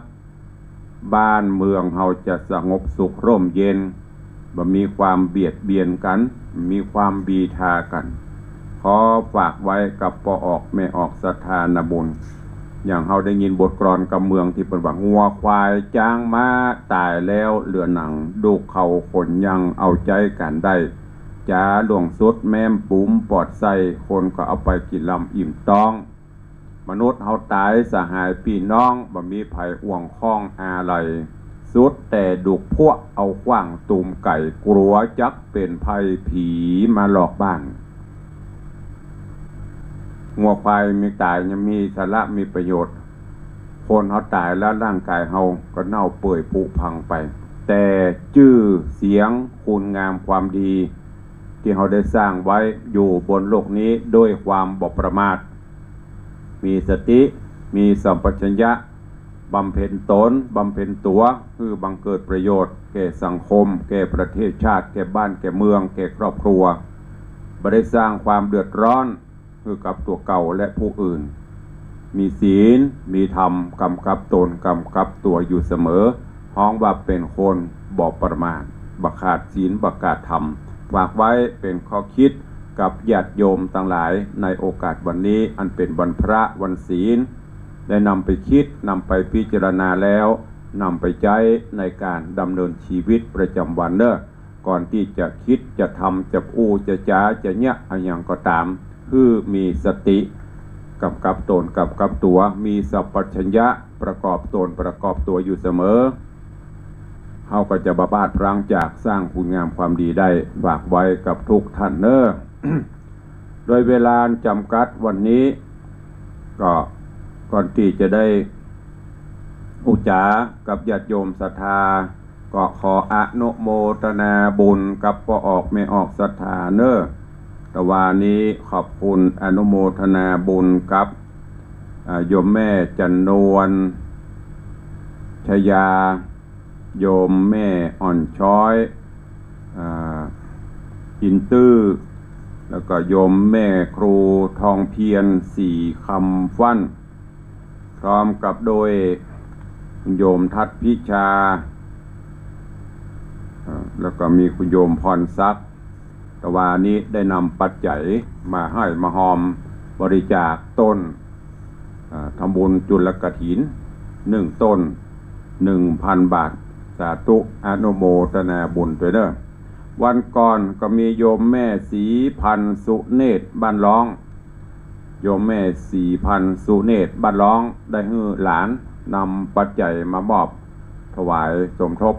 บ้านเมืองเฮาจะสงบสุขร่มเย็น บ่มีความเบียดเบียนกั๋น มีความบีทากั๋น ขอฝากไว้กับป้อออกแม่ออกศรัทธานาบุญ อย่างเฮาได้ยินบทกลอนกำเมืองตี้เปิ้นว่า งัวควายจ๊างม้าต๋ายแล้วเหลือหนัง ดูกเขาขนยังเอาใจ๊กั๋นได้ จ๋าหลวงสุดแม้มปุ๋มปอดไส้ คนก็เอาไปกิ๋นลำอิ่มต๊อง มนุษย์เฮาต๋ายสหายปี้น้อง บ่มีใผอ่วงข้องอาลัย สุดแต่ดูกพวกเอาขว้างตูมไก๋ กั๋วจักเป๋นภัยผีมาหลอกบ้าน งัวควายมีต๋ายยังมีสาระมีประโยชน์ คนเฮาต๋ายแล้วร่างกายเฮาก็เน่าเปื่อยผุพังไป แต่จื้อเสียงคุณงามความดี ตี้เฮาได้สร้างไว้อยู่บนโลกนี้ด้วยความบ่ประมาท มีสติ มีสัมปชัญญะ บำเพ็ญตน บำเพ็ญตั๋ว หื้อบังเกิดประโยชน์แก่สังคม แก่ประเทศชาติ แก่บ้าน แก่เมือง แก่ครอบครัว บ่ได้สร้างความเดือดร้อนหื้อกับตั๋วเก่าและผู้อื่น มีศีล มีธรรม กำกับตน กำกับตั๋วอยู่เสมอ ฮ้องว่าเป๋นคนบ่ประมาท บ่ขาดศีล บ่ขาดธรรม ฝากไว้เป๋นข้อคิดกับญาติโยมตังหลาย ในโอกาสวันนี้อันเป๋นวันพระวันศีล ได้นำไปคิด นำไปพิจารณาแล้ว นำไปใจ๊ในก๋านดำเนินชีวิตประจ๋ำวันเน่อ ก่อนตี้จะคิด จะทำ จะอู้ จะจ๋า จะเยียะอะหยังก็ต๋าม หื้อมีสติ กำกับตน กำกับตั๋ว มีสัมปชัญญะ ประกอบตน ประกอบตั๋วอยู่เสมอ เฮาก็จะบ่พลาดพลั้งจากสร้างคุณงามความดีได้ ฝากไว้กับทุกท่านเน่อ โดยเวลาจ๋ำกัดวันนี้ ก็ก่อนตี้จะได้อู้จ๋ากับญาติโยมศรัทธา ก็ขออนุโมทนาบุญกับป้อออกแม่ออกศรัทธาเน่อ ตะวานี้ขอบคุณอนุโมทนาบุญกับ อ่า โยมแม่จันนวล ชยา โยมแม่อ่อนช้อย อ่า อินตื้อ แล้วก็โยมแม่ครูทองเพียร ศรีคำฟั่น พร้อมกับโดยคุณโยมทัศน์พิชา อ่า แล้วก็มีคุณโยมพรศักดิ์ ตะวานี้ได้นำปัจจัยมาฮ้อยมาฮอมบริจาคต้น อ่า ทำบุญจุลกฐิน หนึ่งต้น หนึ่งพันบาท สาธุอนุโมทนาบุญตวยเน่อ วันก่อนก็มีโยมแม่ศรีพันธุ์สุเนตรบ้านร้อง โยมแม่ศรีพันธุ์สุเนตรบ้านร้องได้หื้อหลานนำปัจจัยมามอบถวายสมทบ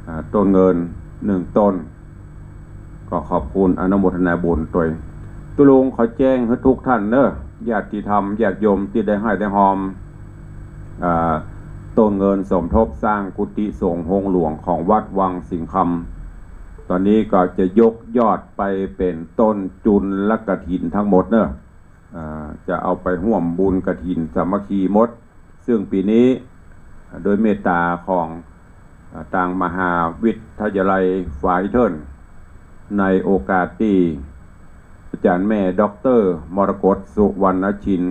อ่า ต้นเงินหนึ่งต้น ก็ขอบคุณอนุโมทนาบุญตวย ตุ๊ลุงขอแจ้งหื้อทุกท่านเน่อ ญาติธรรม ญาติโยมตี้ได้ฮ้อยได้ฮอม อ่า ต้นเงินสมทบสร้างกุฏิสงฆ์โฮงหลวงของวัดวังสิงห์คำ ต๋อนนี้ก็จะยกยอดไปเป๋นต้นจุลกฐินทั้งหมดเน่อ อ่า จะเอาไปฮ่วมบุญกฐินสามัคคีหมด ซึ่งปี๋นี้ อ่า โดยเมตต๋าของ อ่า ตางมหาวิทยาลัยฝายเทิ่น ในโอกาสตี้ อาจ๋ารย์แม่ด็อกเตอร์มรกต สุวรรณชิน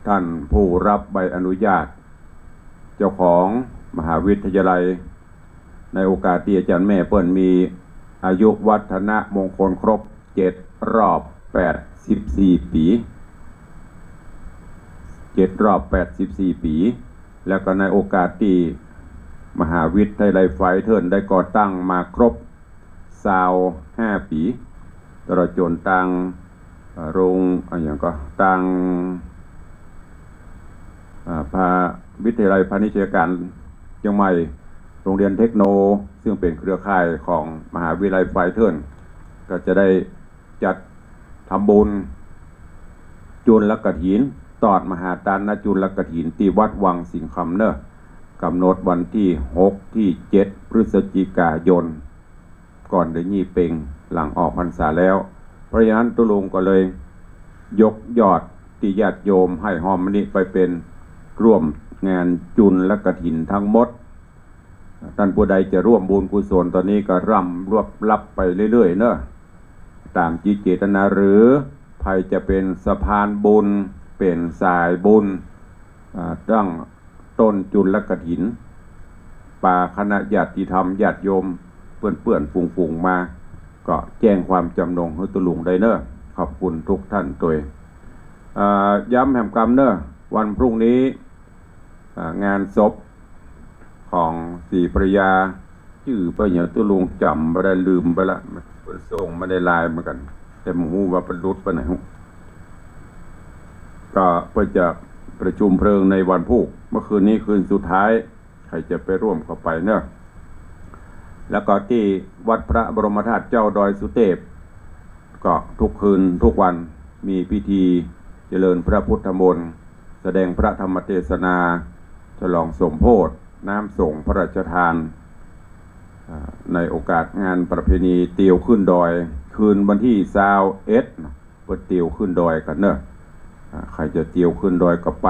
ต้านผู้ฮับใบอนุญาต เจ้าของมหาวิทยาลัย ในโอกาสตี้อาจ๋ารย์แม่เปิ้นมีอายุวัฒนมงคลครบเจ็ดรอบแปดสิบสี่ปี๋ เจ็ดรอบแปดสิบสี่ปี๋ แล้วก็ในโอกาสตี้มหาวิทยาลัยไฟเทิลได้ก่อตั้งมาครบซาวห้าปี๋ ตลอดจ๋นตาง เอ่อ โรง อะหยังก็ ตาง อ่า พา วิทยาลัยพาณิชยการเจียงใหม่ โรงเรียนเทคโน ซึ่งเป๋นเครือข่ายของมหาวิทยาลัยไฟเทิล ก็จะได้จัดทำบุญจุลกฐิน ตอดมหาทานจุลกฐินตี้วัดวังสิงห์คำเน่อ ก๋ำหนดวันตี้หกตี้เจ็ดพฤศจิกายน ก่อนเดือนยี่เป็ง หลังออกพรรษาแล้ว เพราะฉะนั้นตุ๊ลุงก็เลยยกยอดตี้ญาติโยมหื้อฮอมมานี้ไปเป๋นร่วมงานจุลกฐินตังหมด ต้านผู้ใดจะร่วมบุญกุศลต๋อนนี้ก็ร่ำรวบฮับไปเรื่อยๆ เน่อ ต๋ามจิตเจตนา หรือใผจะเป๋นสะพานบุญ เป๋นสายบุญ อ่า ตั้ง ต้นจุลกฐิน ปาคณะญาติธรรมญาติโยมเปื้อนๆ ฝูงๆ มา ก็แจ้งความจำนงหื้อตุ๊ลุงได้เน่อ ขอบคุณทุกท่านตวย อ่า ย้ำแหมกำเน่อ วันพรุ่งนี้ อ่า งานศพของศรีภรรยา จื้อเปิ้นหยังตุ๊ลุงจ๋ำบ่ได้ ลืมไปละ เปิ้นส่งมาในไลน์เหมือนกั๋น แต่บ่ฮู้ว่าเปิ้นหลุดไปไหน ก็เปิ้นจะประชุมเพลิงในวันพูก เมื่อคืนนี้คืนสุดท้าย ใผจะไปร่วมก็ไปเน่อ แล้วก็ตี้วัดพระบรมธาตุเจ้าดอยสุเทพ ก็ทุกคืนทุกวันมีพิธีเจริญพระพุทธมนต์ แสดงพระธรรมเทศนา ฉลองสมโภช น้ำสงฆ์พระราชทาน อ่า ในโอกาสงานประเพณีเตียวขึ้นดอย คืนวันตี้ซาวเอ็ด เปิ้นเตียวขึ้นดอยกั๋นเน่อ อ่า ใผจะเตียวขึ้นดอยก็ไป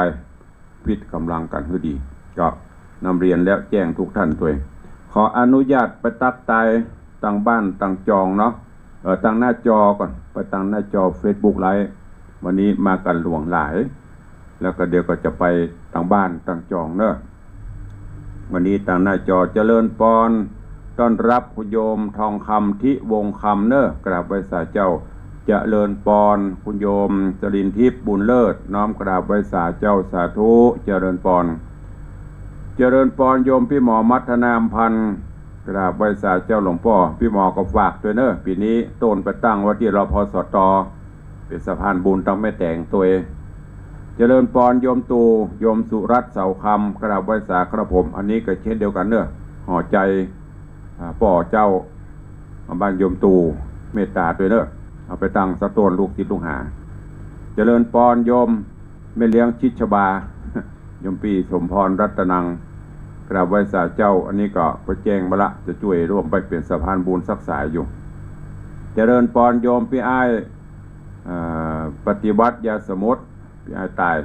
ฟิตก๋ำลังกั๋นหื้อดี ก็นำเรียนแล้วแจ้งทุกท่านตวย ขออนุญาตไปตั๊กตายตางบ้านตางจองเนาะ เอ่อ ตางหน้าจอก่อน ไปตางหน้าจอเฟซบุ๊กไลฟ์ วันนี้มากั๋นหลวงหลาย แล้วก็เดี๋ยวก็จะไปตางบ้านตางจองเน่อ วันนี้ตางหน้าจอ เจริญปอน ต้อนฮับคุณโยมทองคำ ทิวงศ์คำเน่อ กราบไหว้สาเจ้า เจริญปอน คุณโยมจรินทิพย์ บุญเลิศ น้อมกราบไหว้สาเจ้า สาธุ เจริญปอน เจริญปอน โยมปี้หมอมัทนาอำพันธ์ กราบไหว้สาเจ้าหลวงป้อ ปี้หมอก็ฝากตวยเน่อ ปี๋นี้โต้นไปตั้งไว้ตี้ รพสต เป๋นสะพานบุญตังแม่แต๋งตวย เจริญปอน โยมตู่ โยมสุรัตน์ เสาคำ กราบไหว้สาครับผม อันนี้ก็เช่นเดียวกั๋นเน่อ ห่อใจ๋ อ่า ป้อเจ้า บ้านโยมตู่ เมตต๋าตวยเน่อ เอาไปตั้งสักโต้นลูกศิษย์ลูกหา เจริญปอน โยมแม่เลี้ยงชิดชบา โยมปี้สมพร รัตนัง กราบไหว้สาเจ้า อันนี้ก็ไปแจ้งมาละ จะจ้วยร่วมไปเป๋นสะพานบุญสักสายอยู่ เจริญปอน โยมปี้อ้าย อ่า ปฏิวัติยาสมุทร ปี้อ้ายต๋าย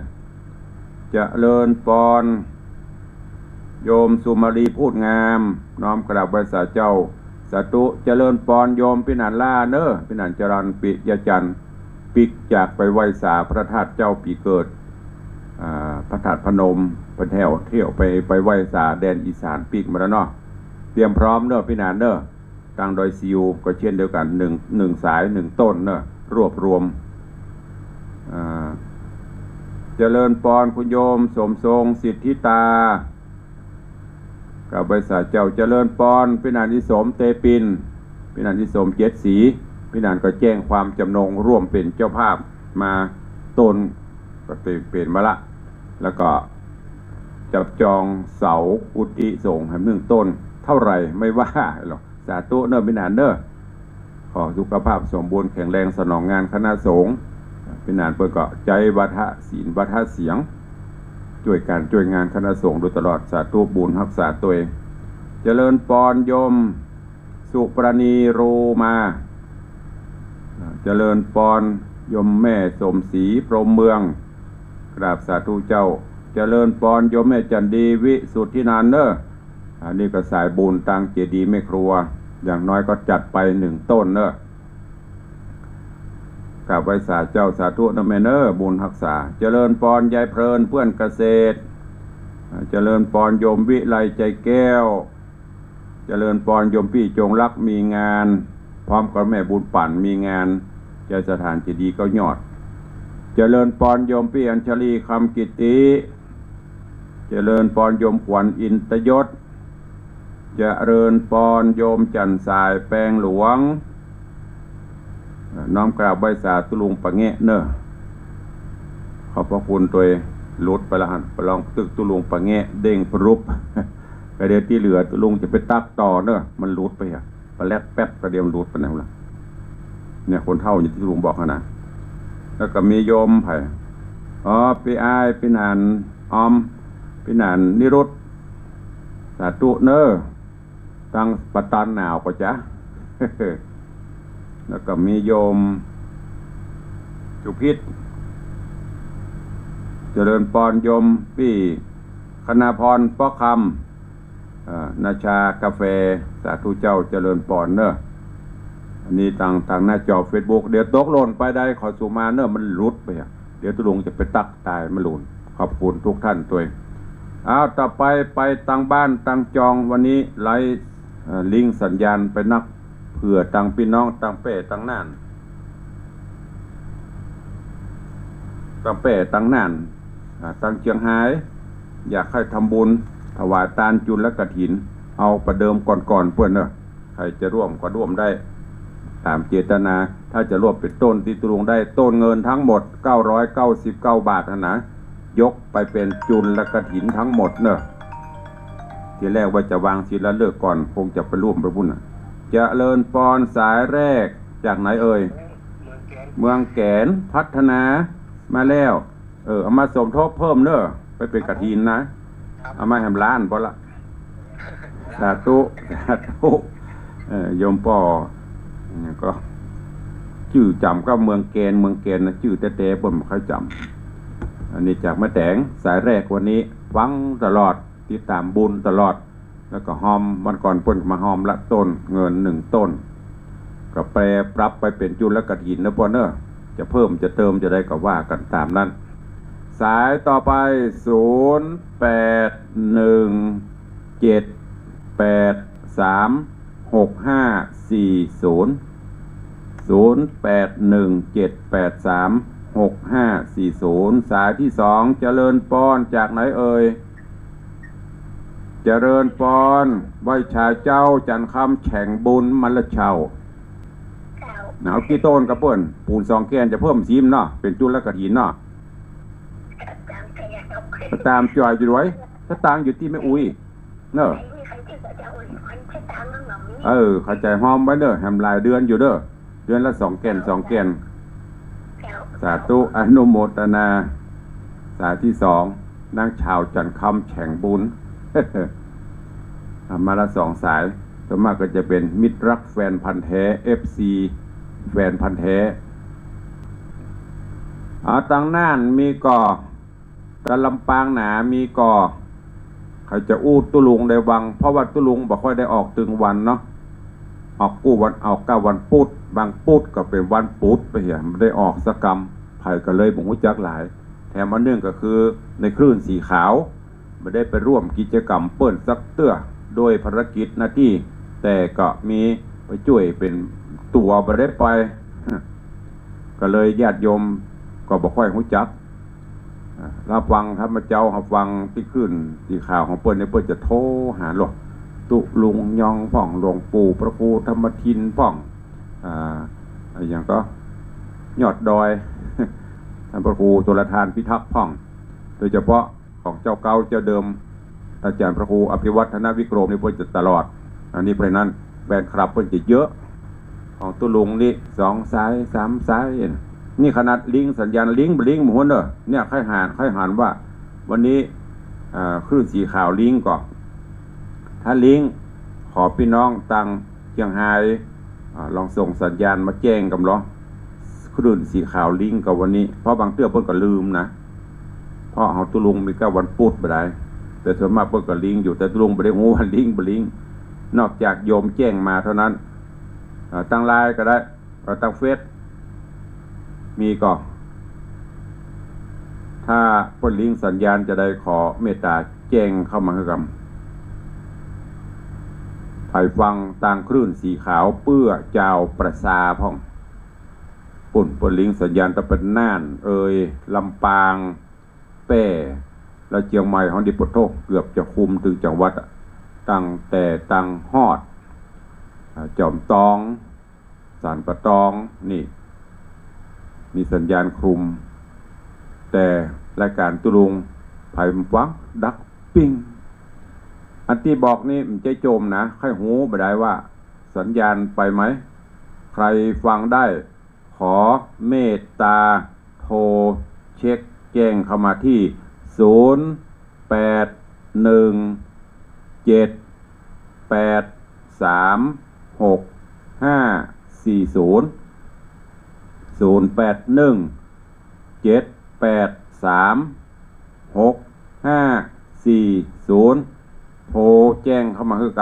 เจริญปอน โยมสุมาลี พูดงาม น้อมกราบไหว้สาเจ้า สาธุ เจริญปอน โยมปี้หนานล่าเน่อ ปี้หนานจรัญ ปิยจันทร์ ปิ๊กจากไปไหว้สาพระธาตุเจ้าปี๋เกิด อ่า พระธาตุพนม เปิ้นแฮ่วเที่ยวไป ไปไหว้สาแดนอีสานปิ๊กมาแล้วเนาะ เตรียมพร้อมเน่อปี้หนานเน่อ ตางดอยซิวก็เช่นเดียวกั๋น หนึ่ง หนึ่งสาย หนึ่งต้นเน่อ รวบรวม อ่า เจริญปอน คุณโยมสมทรง สิทธิตา กราบไหว้สาเจ้า เจริญปอน ปี้หนานอีสม เตปิน ปี้หนานอีสม เจ็ดสี ปี้หนานก็แจ้งความจำนงร่วมเป๋นเจ้าภาพมา ต้นก็เป๋น เป๋นมาละ แล้วก็จับจองเสากุฏิสงฆ์แหมหนึ่งต้น เต้าไหร่ไม่ว่าหรอก สาธุเน่อปี้หนานเน่อ ขอสุขภาพสมบูรณ์แข็งแรงสนองงานคณะสงฆ์ ปี้หนานเปิ้นก็ใจ๊วาทะศีลวาทะเสียง จ้วยก๋านจ้วยงานคณะสงฆ์โดยตลอด สาธุบุญฮักษาตวย เจริญปอนโยมสุปราณี โรมา เจริญปอนโยมแม่สมศรี พรหมเมือง กราบสาธุเจ้า เจริญปอนโยมแม่จันดี วิสุทธินันท์เน่อ อันนี้ก็สายบุญตางเจดีย์แม่ครัว อย่างน้อยก็จัดไปหนึ่งต้นเน่อ กราบไหว้สาเจ้า สาธุนะแม่เนอะ บุญฮักษา เจริญปอนยายเพลินเปื้อนเกษตร อ่า เจริญปอนโยมวิไลใจแก้ว เจริญปอนโยมปี้จงรักมีงาน พร้อมกับแม่บุญปั่นมีงาน ใจสถานเจดีย์เก้ายอด เจริญปอนโยมปี้อัญชลีคำกิตติ เจริญปอนโยมขวัญอินตยศ เจริญปอนโยมจันทร์สายแปงหลวง เอ่อ น้อมกราบไหว้สาตุ๊ลุงปะแงะเนอะ ขอบพระคุณตวย หลุดไปละหัน ไปลองตึกตุ๊ลุงปะแงะเด้งปรุบ ก็เดี๋ยวตี้เหลือตุ๊ลุงจะไปตักต่อเนอะ มันหลุดไปอะ ไปแลบแป๊บก็เดี๋ยวมันหลุดไปไหนวะ เนี่ยคนเฒ่าอย่างตี้ตุ๊ลุงบอกหั้นนะ แล้วก็มีโยมไผ อ๋อ ปี้อ้าย ปี้หนานออม ปี้หนานนิรุต สาธุเนอะ ตังปะตานหนาวก็จ๊ะ แล้วก็มีโยมจุพิษ เจริญปอนโยมปี้คณาพรป้อคำ เอ่อ นาชากาแฟ สาธุเจ้า เจริญปอนเนอะ อันนี้ตาง ตางหน้าจอเฟซบุ๊ก เดี๋ยวตกหล่นไปได้ขอสุมาเนอะ มันหลุดไปอะ เดี๋ยวตุ๊ลุงจะไปตักตายมันหลุด ขอบคุณทุกท่านตวย อ้าว ต่อไปไปตางบ้านตางจอง วันนี้ไลฟ์ เอ่อ ลิงก์สัญญาณไปนัก เผื่อตางปี้น้องตางแป้ตางน่าน ตางแป้ตางน่าน อ่า ตางเจียงฮาย อยากใค่ทำบุญถวายตานจุลกฐิน เอาประเดิมก่อนๆ เปื้อนเนอะ ใผจะร่วมก็ร่วมได้ตามเจตนา ถ้าจะร่วมเป๋นต้นตี้ตุ๊ลุงได้ต้นเงินทั้งหมดเก้าร้อยเก้าสิบเก้าบาทหั้นนะ ยกไปเป๋นจุลกฐินทั้งหมดเนอะ ทีแรกว่าจะวางศิลาฤกษ์ก่อน คงจะไปร่วมไปบุญน่ะ เจริญปอนสายแรกจากไหนเอ่ย เมืองแก๋นพัฒนามาแล้ว เออ เอามาสมทบเพิ่มเนอะ ไปเป๋นกฐินนะ เอามาแหมล้านพอละ สาธุ สาธุ เออ โยมป้อ เนี่ยก็ จื้อจ๋ำก็เมืองแก๋น เมืองแก๋นนะ จื้อแต๊ๆ เปิ้นบ่ค่อยจ๋ำ อันนี้จากแม่แต๋ง สายแรกวันนี้ ฟังตลอด ติดต๋ามบุญตลอด แล้วก็ฮอม วันก่อนเปิ้นก็มาฮอมละต้นเงินหนึ่งต้น ก็แปรปรับไปเป๋นจุลกฐินเนอะป้อเนอะ จะเพิ่มจะเติมจะใดก็ว่ากั๋นต๋ามนั้น สายต่อไป ศูนย์แปดหนึ่งเจ็ดแปดสามหกห้าสี่ศูนย์ ศูนย์แปดหนึ่งเจ็ดแปดสามหกห้าสี่ศูนย์ สายตี้สอง เจริญปอนจากไหนเอ่ย เจริญปอน ไหว้สาเจ้า จันทร์คำแฉ่งบุญมาละเจ้า เจ้า เอากี่ต้นกะเปิ้น ปูนสองแก่นจะเพิ่มสิบเนาะ เป๋นจุลกฐินเนาะ ต๋ามจ่อยอยู่ด้วย สตางค์อยู่ตี้แม่อุ๊ย เนอะ เออ เข้าใจ๋ฮอมไว้เนอะ แหมหลายเดือนอยู่เด้อ เดือนละสองแก่น สองแก่น สาธุ อนุโมทนา สายตี้สอง นางสาวจันทร์คำแฉ่งบุญ อ่ะ มาละสองสาย ส่วนมากก็จะเป๋นมิตรรักแฟนพันธุ์แท้ เอฟซี แฟนพันธุ์แท้ อ่า ตางน่านมีก่อ ตางลำปางหนามีก่อ ใผจะอู้ตุ๊ลุงได้ฟัง เพราะว่าตุ๊ลุงบ่ค่อยได้ออกตึงวันเนาะ ออกกู้วัน ออกก้าวันปุธ บางปุธก็เป๋นวันปุธไปเหีย บ่ได้ออกสักกำ ใผก็เลยบ่ฮู้จักหลาย แถมอันนึ่งก็คือในคลื่นสีขาว บ่ได้ไปร่วมกิจกรรมเปิ้นสักเตื้อ ด้วยภารกิจหน้าตี้ แต่ก็มีไปจ้วยเป๋นตั๋วบ่ได้ไป ก็เลยญาติโยมก็บ่ค่อยฮู้จัก อ่า เฮาฟังธรรมะเจ้า เฮาฟังตี้คลื่นตี้ข่าวของเปิ้นนี่ เปิ้นจะโทรหาหลวงตุ๊ลุงยองพ่อง หลวงปู่พระครูธรรมทินพ่อง อ่า อะหยังก็ ยอดดอย ท่านพระครูชลทานพิทักษ์พ่อง โดยเฉพาะของเจ้าเก่าเจ้าเดิม อาจารย์พระครูอภิวัฒนวิกรมนี่เปิ้นจะตลอด อันนี้เพราะฉะนั้นแฟนคลับเปิ้นจะเยอะ ของตุ๊ลุงนี่สองสายสามสาย นี่ขนาดลิงก์สัญญาณลิงก์บ่ลิงก์หมู่หั้นเด้อ เนี่ย ใค่หัน ใค่หันว่า วันนี้ อ่า คลื่นสีขาวลิงก์ก่อ ถ้าลิงก์ ขอปี้น้องตางเจียงฮาย อ่า ลองส่งสัญญาณมาแจ้งกำลอ คลื่นสีขาวลิงก์ก่อวันนี้ เพราะบางเตื้อเปิ้นก็ลืมนะ เพราะเฮาตุ๊ลุงมีก้าวันปุธบ่ได้ แต่ส่วนมากเปิ้นก็ลิงก์อยู่ แต่ตุ๊ลุงบ่ได้ฮู้ว่าลิงก์บ่ลิงก์ นอกจากโยมแจ้งมาเท่านั้น อ่า ตางไลน์ก็ได้ เอ่อ ตางเฟซ มีก่อ ถ้าเปิ้นลิงก์สัญญาณจาใดขอเมตต๋าแจ้งเข้ามาหื้อกำ ใผฟังตางคลื่นสีขาวเปื้อจาวประชาพ่อง ปุ้นเปิ้นลิงก์สัญญาณตะเป๋นน่านเอย ลำปาง แป้ และเจียงใหม่ ฮ้องดีปะโท้ เกือบจะคุมตึงจังหวัดอะ ตั้งแต่ตังฮอด อ่า จอมตอง สันป่าตอง นี่ มีสัญญาณคลุม แต่รายก๋านตุ๊ลุง ใผบ่ฟังดักปิ้ง อันตี้บอกนี่บ่ใจ้โจมนะ ใค่ฮู้บ่าดายว่าสัญญาณไปไหม ใผฟังได้ ขอเมตต๋าโทรเช็คแจ้งเข้ามาตี้ ศูนย์ แปด หนึ่ง เจ็ด แปด สาม หก ห้า สี่ ศูนย์ ศูนย์ แปด หนึ่ง เจ็ด แปด สาม หก ห้า สี่ ศูนย์ โทรแจ้งเข้ามาหื้อก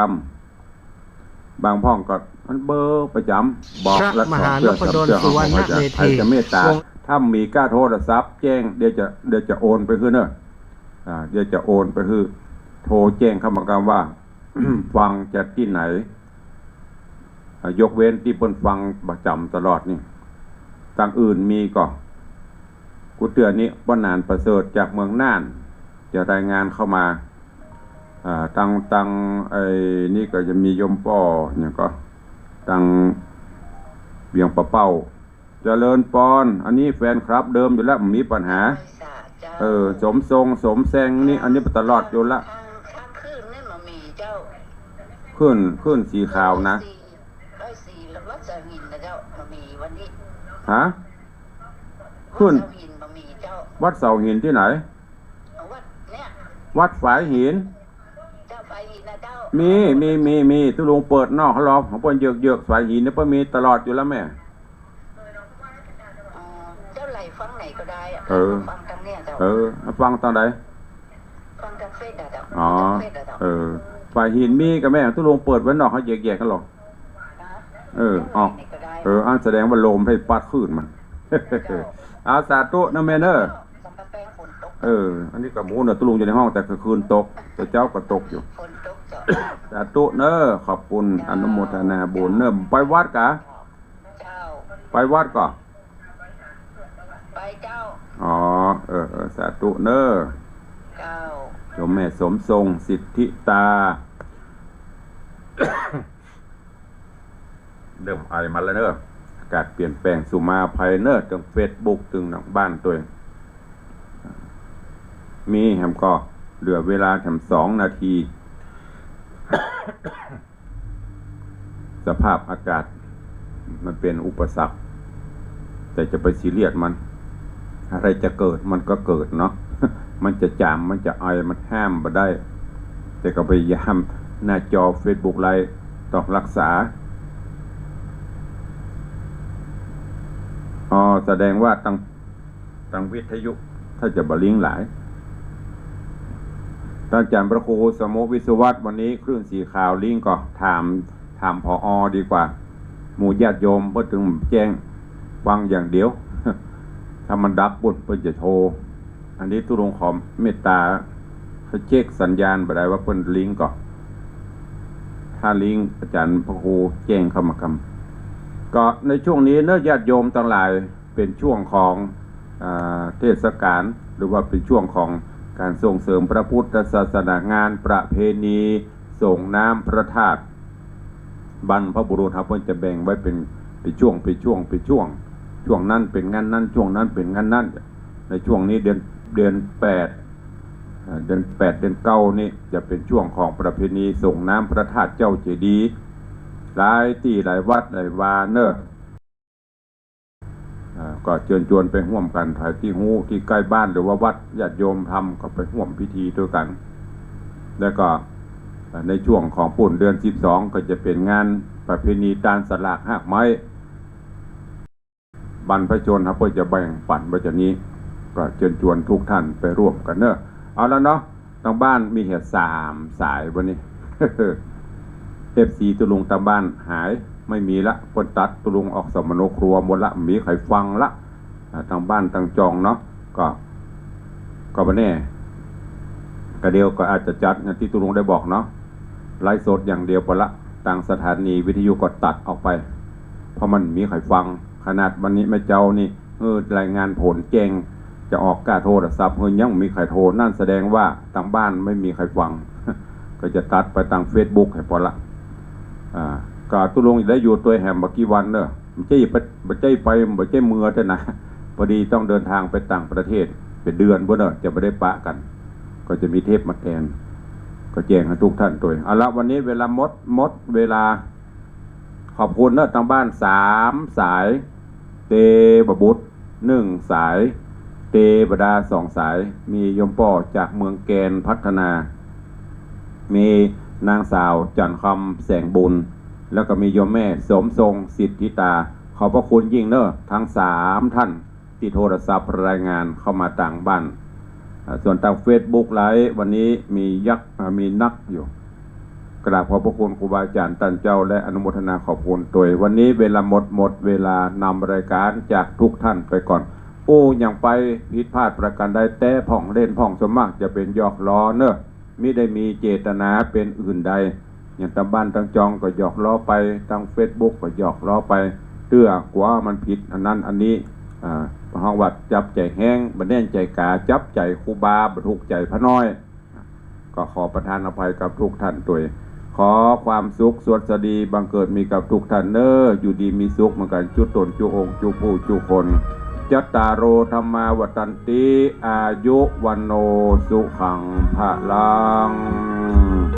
ำ บางพ่องก็มันเบอร์ประจ๋ำ บอก พระ และ มหานพดล สองเตื้อ สามเตื้อ สุวรรณเมธี ใผจะเมตต๋า วง ถ้ามีก้าโทรศัพท์แจ้ง เดี๋ยวจะ เดี๋ยวจะโอนไปหื้อเน่อ อ่า เดี๋ยวจะโอนไปหื้อ โทรแจ้งเข้ามากำว่า ฟังจากตี้ไหน อ่า ยกเว้นตี้เปิ้นฟังประจ๋ำตลอดนี่ ตางอื่นมีก่อ กู้เตื้อนี้ ป้อหนานประเสริฐจากเมืองน่าน จะรายงานเข้ามา อ่า ตาง ตางไอ้นี่ก็จะมีโยมป้อหยังก่อ ตางเวียงป่าเป้า เจริญปอน อันนี้แฟนคลับเดิมอยู่แล้ว บ่มีปัญหา เออ สมทรง สมแซงนี่ อันนี้ตลอดอยู่ละ ตาง ตางคลื่นนี่บ่มีเจ้า คลื่น คลื่นสีขาวนะ ร้อยสี่ ร้อยสี่ วัดเสาหินนะเจ้า บ่มีวันนี้ ฮะ คลื่น วัดเสาหินบ่มีเจ้า วัดเสาหินตี้ไหน วัดเนี่ย วัดฝายหิน เจ้า ฝายหินนะเจ้า มี มี มี มี ตุ๊ลุงเปิดนอกเขาหรอก ของเปิ้นเยือกๆ ฝายหินเนี่ยเปิ้นมีตลอดอยู่แล้วแม่ อ๋อ เจ้าไหลฟังไหนก็ได้อะ เออ ฟังตางเนี่ยเจ้า เออ ฟังตางใด ฟังตางเฟซอะเจ้า อ๋อ ฟังตางเฟซอะเจ้า เออ ฝายหินมีก่อแม่ ตุ๊ลุงเปิดไว้นอกเขาแยกๆ กันหรอก ฮะ เออ อ๋อ ไหนก็ได้ เออ อันแสดงว่าลมให้ปัดคลื่นมัน เจ้า เอา สาธุนะแม่เน่อ สังกะแปงฝนตก เออ อันนี้ก็บ่ฮู้เน่อ ตุ๊ลุงอยู่ในห้อง แต่กลางคืนตก แต่เจ๊าก็ตกอยู่ ฝนตกเจ้า สาธุเน่อ ขอบคุณ เจ้า อนุโมทนาบุญเน่อ ไปวัดก่อ เจ้า ไปวัดก่อ ไปเจ้า อ๋อ เออ เออ สาธุเน่อ เจ้า โยมแม่สมทรง สิทธิตา เริ่มไอมาแล้วเน่อ อากาศเปลี่ยนแปลง สุมาอภัยเน่อ ตึงเฟซบุ๊ก ตึงหลังบ้านตวย มีแหมก่อ เหลือเวลาแหมสองนาที สภาพอากาศมันเป๋นอุปสรรค แต่จะไปซีเรียสมัน อะไรจะเกิดมันก็เกิดเนาะ มันจะจาม มันจะไอ มันห้ามบ่ได้ แต่ก็พยายาม หน้าจอเฟซบุ๊กไลฟ์ต้องรักษา อ๋อ แสดงว่าตาง ตางวิทยุ ถ้าจะบ่ลิงก์หลาย ต้านอาจ๋ารย์พระครูสมภพ วิศวัตร วันนี้คลื่นสีขาวลิงก์ก่อ ถาม ถาม ผอ ดีกว่า หมู่ญาติโยมเปิ้นตึงแจ้ง ฟังอย่างเดียว ถ้ามันดับปุ้นเปิ้นจะโทร อันนี้ตุ๊ลุงขอเมตต๋าเช็คสัญญาณบ่าดายว่าเปิ้นลิงก์ก่อ ถ้าลิงก์อาจ๋ารย์พระครูแจ้งเข้ามากำ ก็ในช่วงนี้เน่อญาติโยมตังหลาย เป๋นช่วงของ อ่า เทศกาล หรือว่าเป๋นช่วงของก๋านส่งเสริมพระพุทธศาสนา งานประเพณีส่งน้ำพระธาตุ บรรพบุรุษเฮาเปิ้นจะแบ่งไว้เป๋น เป๋นช่วง เป๋นช่วง เป๋นช่วง ช่วงนั้นเป๋นงานนั้น ช่วงนั้นเป๋นงานนั้น ในช่วงนี้เดือน เดือนแปด อ่า เดือนแปด เดือนเก้านี่จะเป๋นช่วงของประเพณีส่งน้ำพระธาตุเจ้าเจดีย์ หลายตี้หลายวัดหลายวาเน่อ อ่า ก็เจิญจวนไปฮ่วมกั๋น ใผตี้ฮู้ตี้ใก้บ้าน หรือว่าวัดญาติโยมทำก็ไปฮ่วมพิธีตวยกั๋น แล้วก็ อ่า ในช่วงของปุ้นเดือนสิบสองก็จะเป๋นงานประเพณีตานสลากฮากไม้ บรรพชนเฮาเปิ้นจะแบ่งปั๋นไว้จานี้ ก็เจิญจวนทุกท่านไปฮ่วมกั๋นเน่อ เอาละเนาะ ตางบ้านมีแหมสามสายวันนี้ เอฟซีตุ๊ลุงตางบ้านหาย ไม่มีละ เปิ้นตัดตุ๊ลุงออกสมโนครัวหมดละ บ่มีใผฟังละ ตางบ้านตางจองเนาะ ก็ ก็บ่แน่ ก็เดี๋ยวก็อาจจะจัดอย่างตี้ตุ๊ลุงได้บอกเนาะ ไลฟ์สดอย่างเดียวปอละ ตางสถานีวิทยุก็ตัดออกไป เพราะมันบ่มีใผฟัง ขนาดวันนี้แม่เจ้านี่ เออ รายงานผลแจ้ง จะออกก้าโทรศัพท์ เออ ยังบ่มีใผโทร นั่นแสดงว่าตางบ้านบ่มีใผฟัง ก็จะตัดไปตางเฟซบุ๊กหื้อปอละ อ่า ก็ตุ๊ลุงได้อยู่ตวยแหมบ่กี่วันเนาะ บ่ใจ้ไป บ่ใจ้ไป บ่ใจ้เมือเตื้อนะ พอดีต้องเดินทางไปต่างประเทศ เป๋นเดือนปู้นเนาะ จะบ่ได้ปะกั๋น ก็จะมีเทปมาแตน ก็แจ้งหื้อทุกท่านตวย เอาละ วันนี้เวลาหมด หมดเวลา ขอบคุณเนาะ ตางบ้านสามสาย เตวบุตรหนึ่งสาย เตวดาสองสาย มีโยมป้อจากเมืองแกนพัฒนา มีนางสาวจันทร์คำแสงบุญ แล้วก็มีโยมแม่สมทรงสิทธิตา ขอบพระคุณยิ่งเนาะ ทั้งสามท่านตี้โทรศัพท์รายงานเข้ามาตางบ้าน อ่า ส่วนตางเฟซบุ๊กไลฟ์วันนี้มียักษ์ อ่า มีนักอยู่ กราบขอบพระคุณครูบาอาจ๋ารย์ต้านเจ้า และอนุโมทนาขอบคุณตวย วันนี้เวลาหมด หมดเวลานำรายการจากทุกท่านไปก่อน โอ้ ยังไปผิดพลาดประการใด แต๊พ่องเล่นพ่อง ส่วนมากจะเป๋นหยอกล้อเนาะ มิได้มีเจตนาเป๋นอื่นใด อย่างตางบ้านตางจองก็หยอกล้อไป ตางเฟซบุ๊กก็หยอกล้อไป เตื้อกั๋วมันผิดอันนั้นอันนี้ อ่า เฮาว่าจับใจ๋แฮง บ่แน่นใจ๋ก๋า จับใจ๋ครูบา บ่ถูกใจ๋พระน้อย ก็ขอประทานอภัยกับทุกท่านตวย ขอความสุขสวัสดีบังเกิดมีกับทุกท่านเนาะ อยู่ดีมีสุขเหมือนกั๋น จุ๊ต๋น จุ๊องค์ จุ๊ผู้ จุ๊คน จัตตาโร ธัมมา วัฑฒันติ อายุ วัณโณ สุขัง พะลัง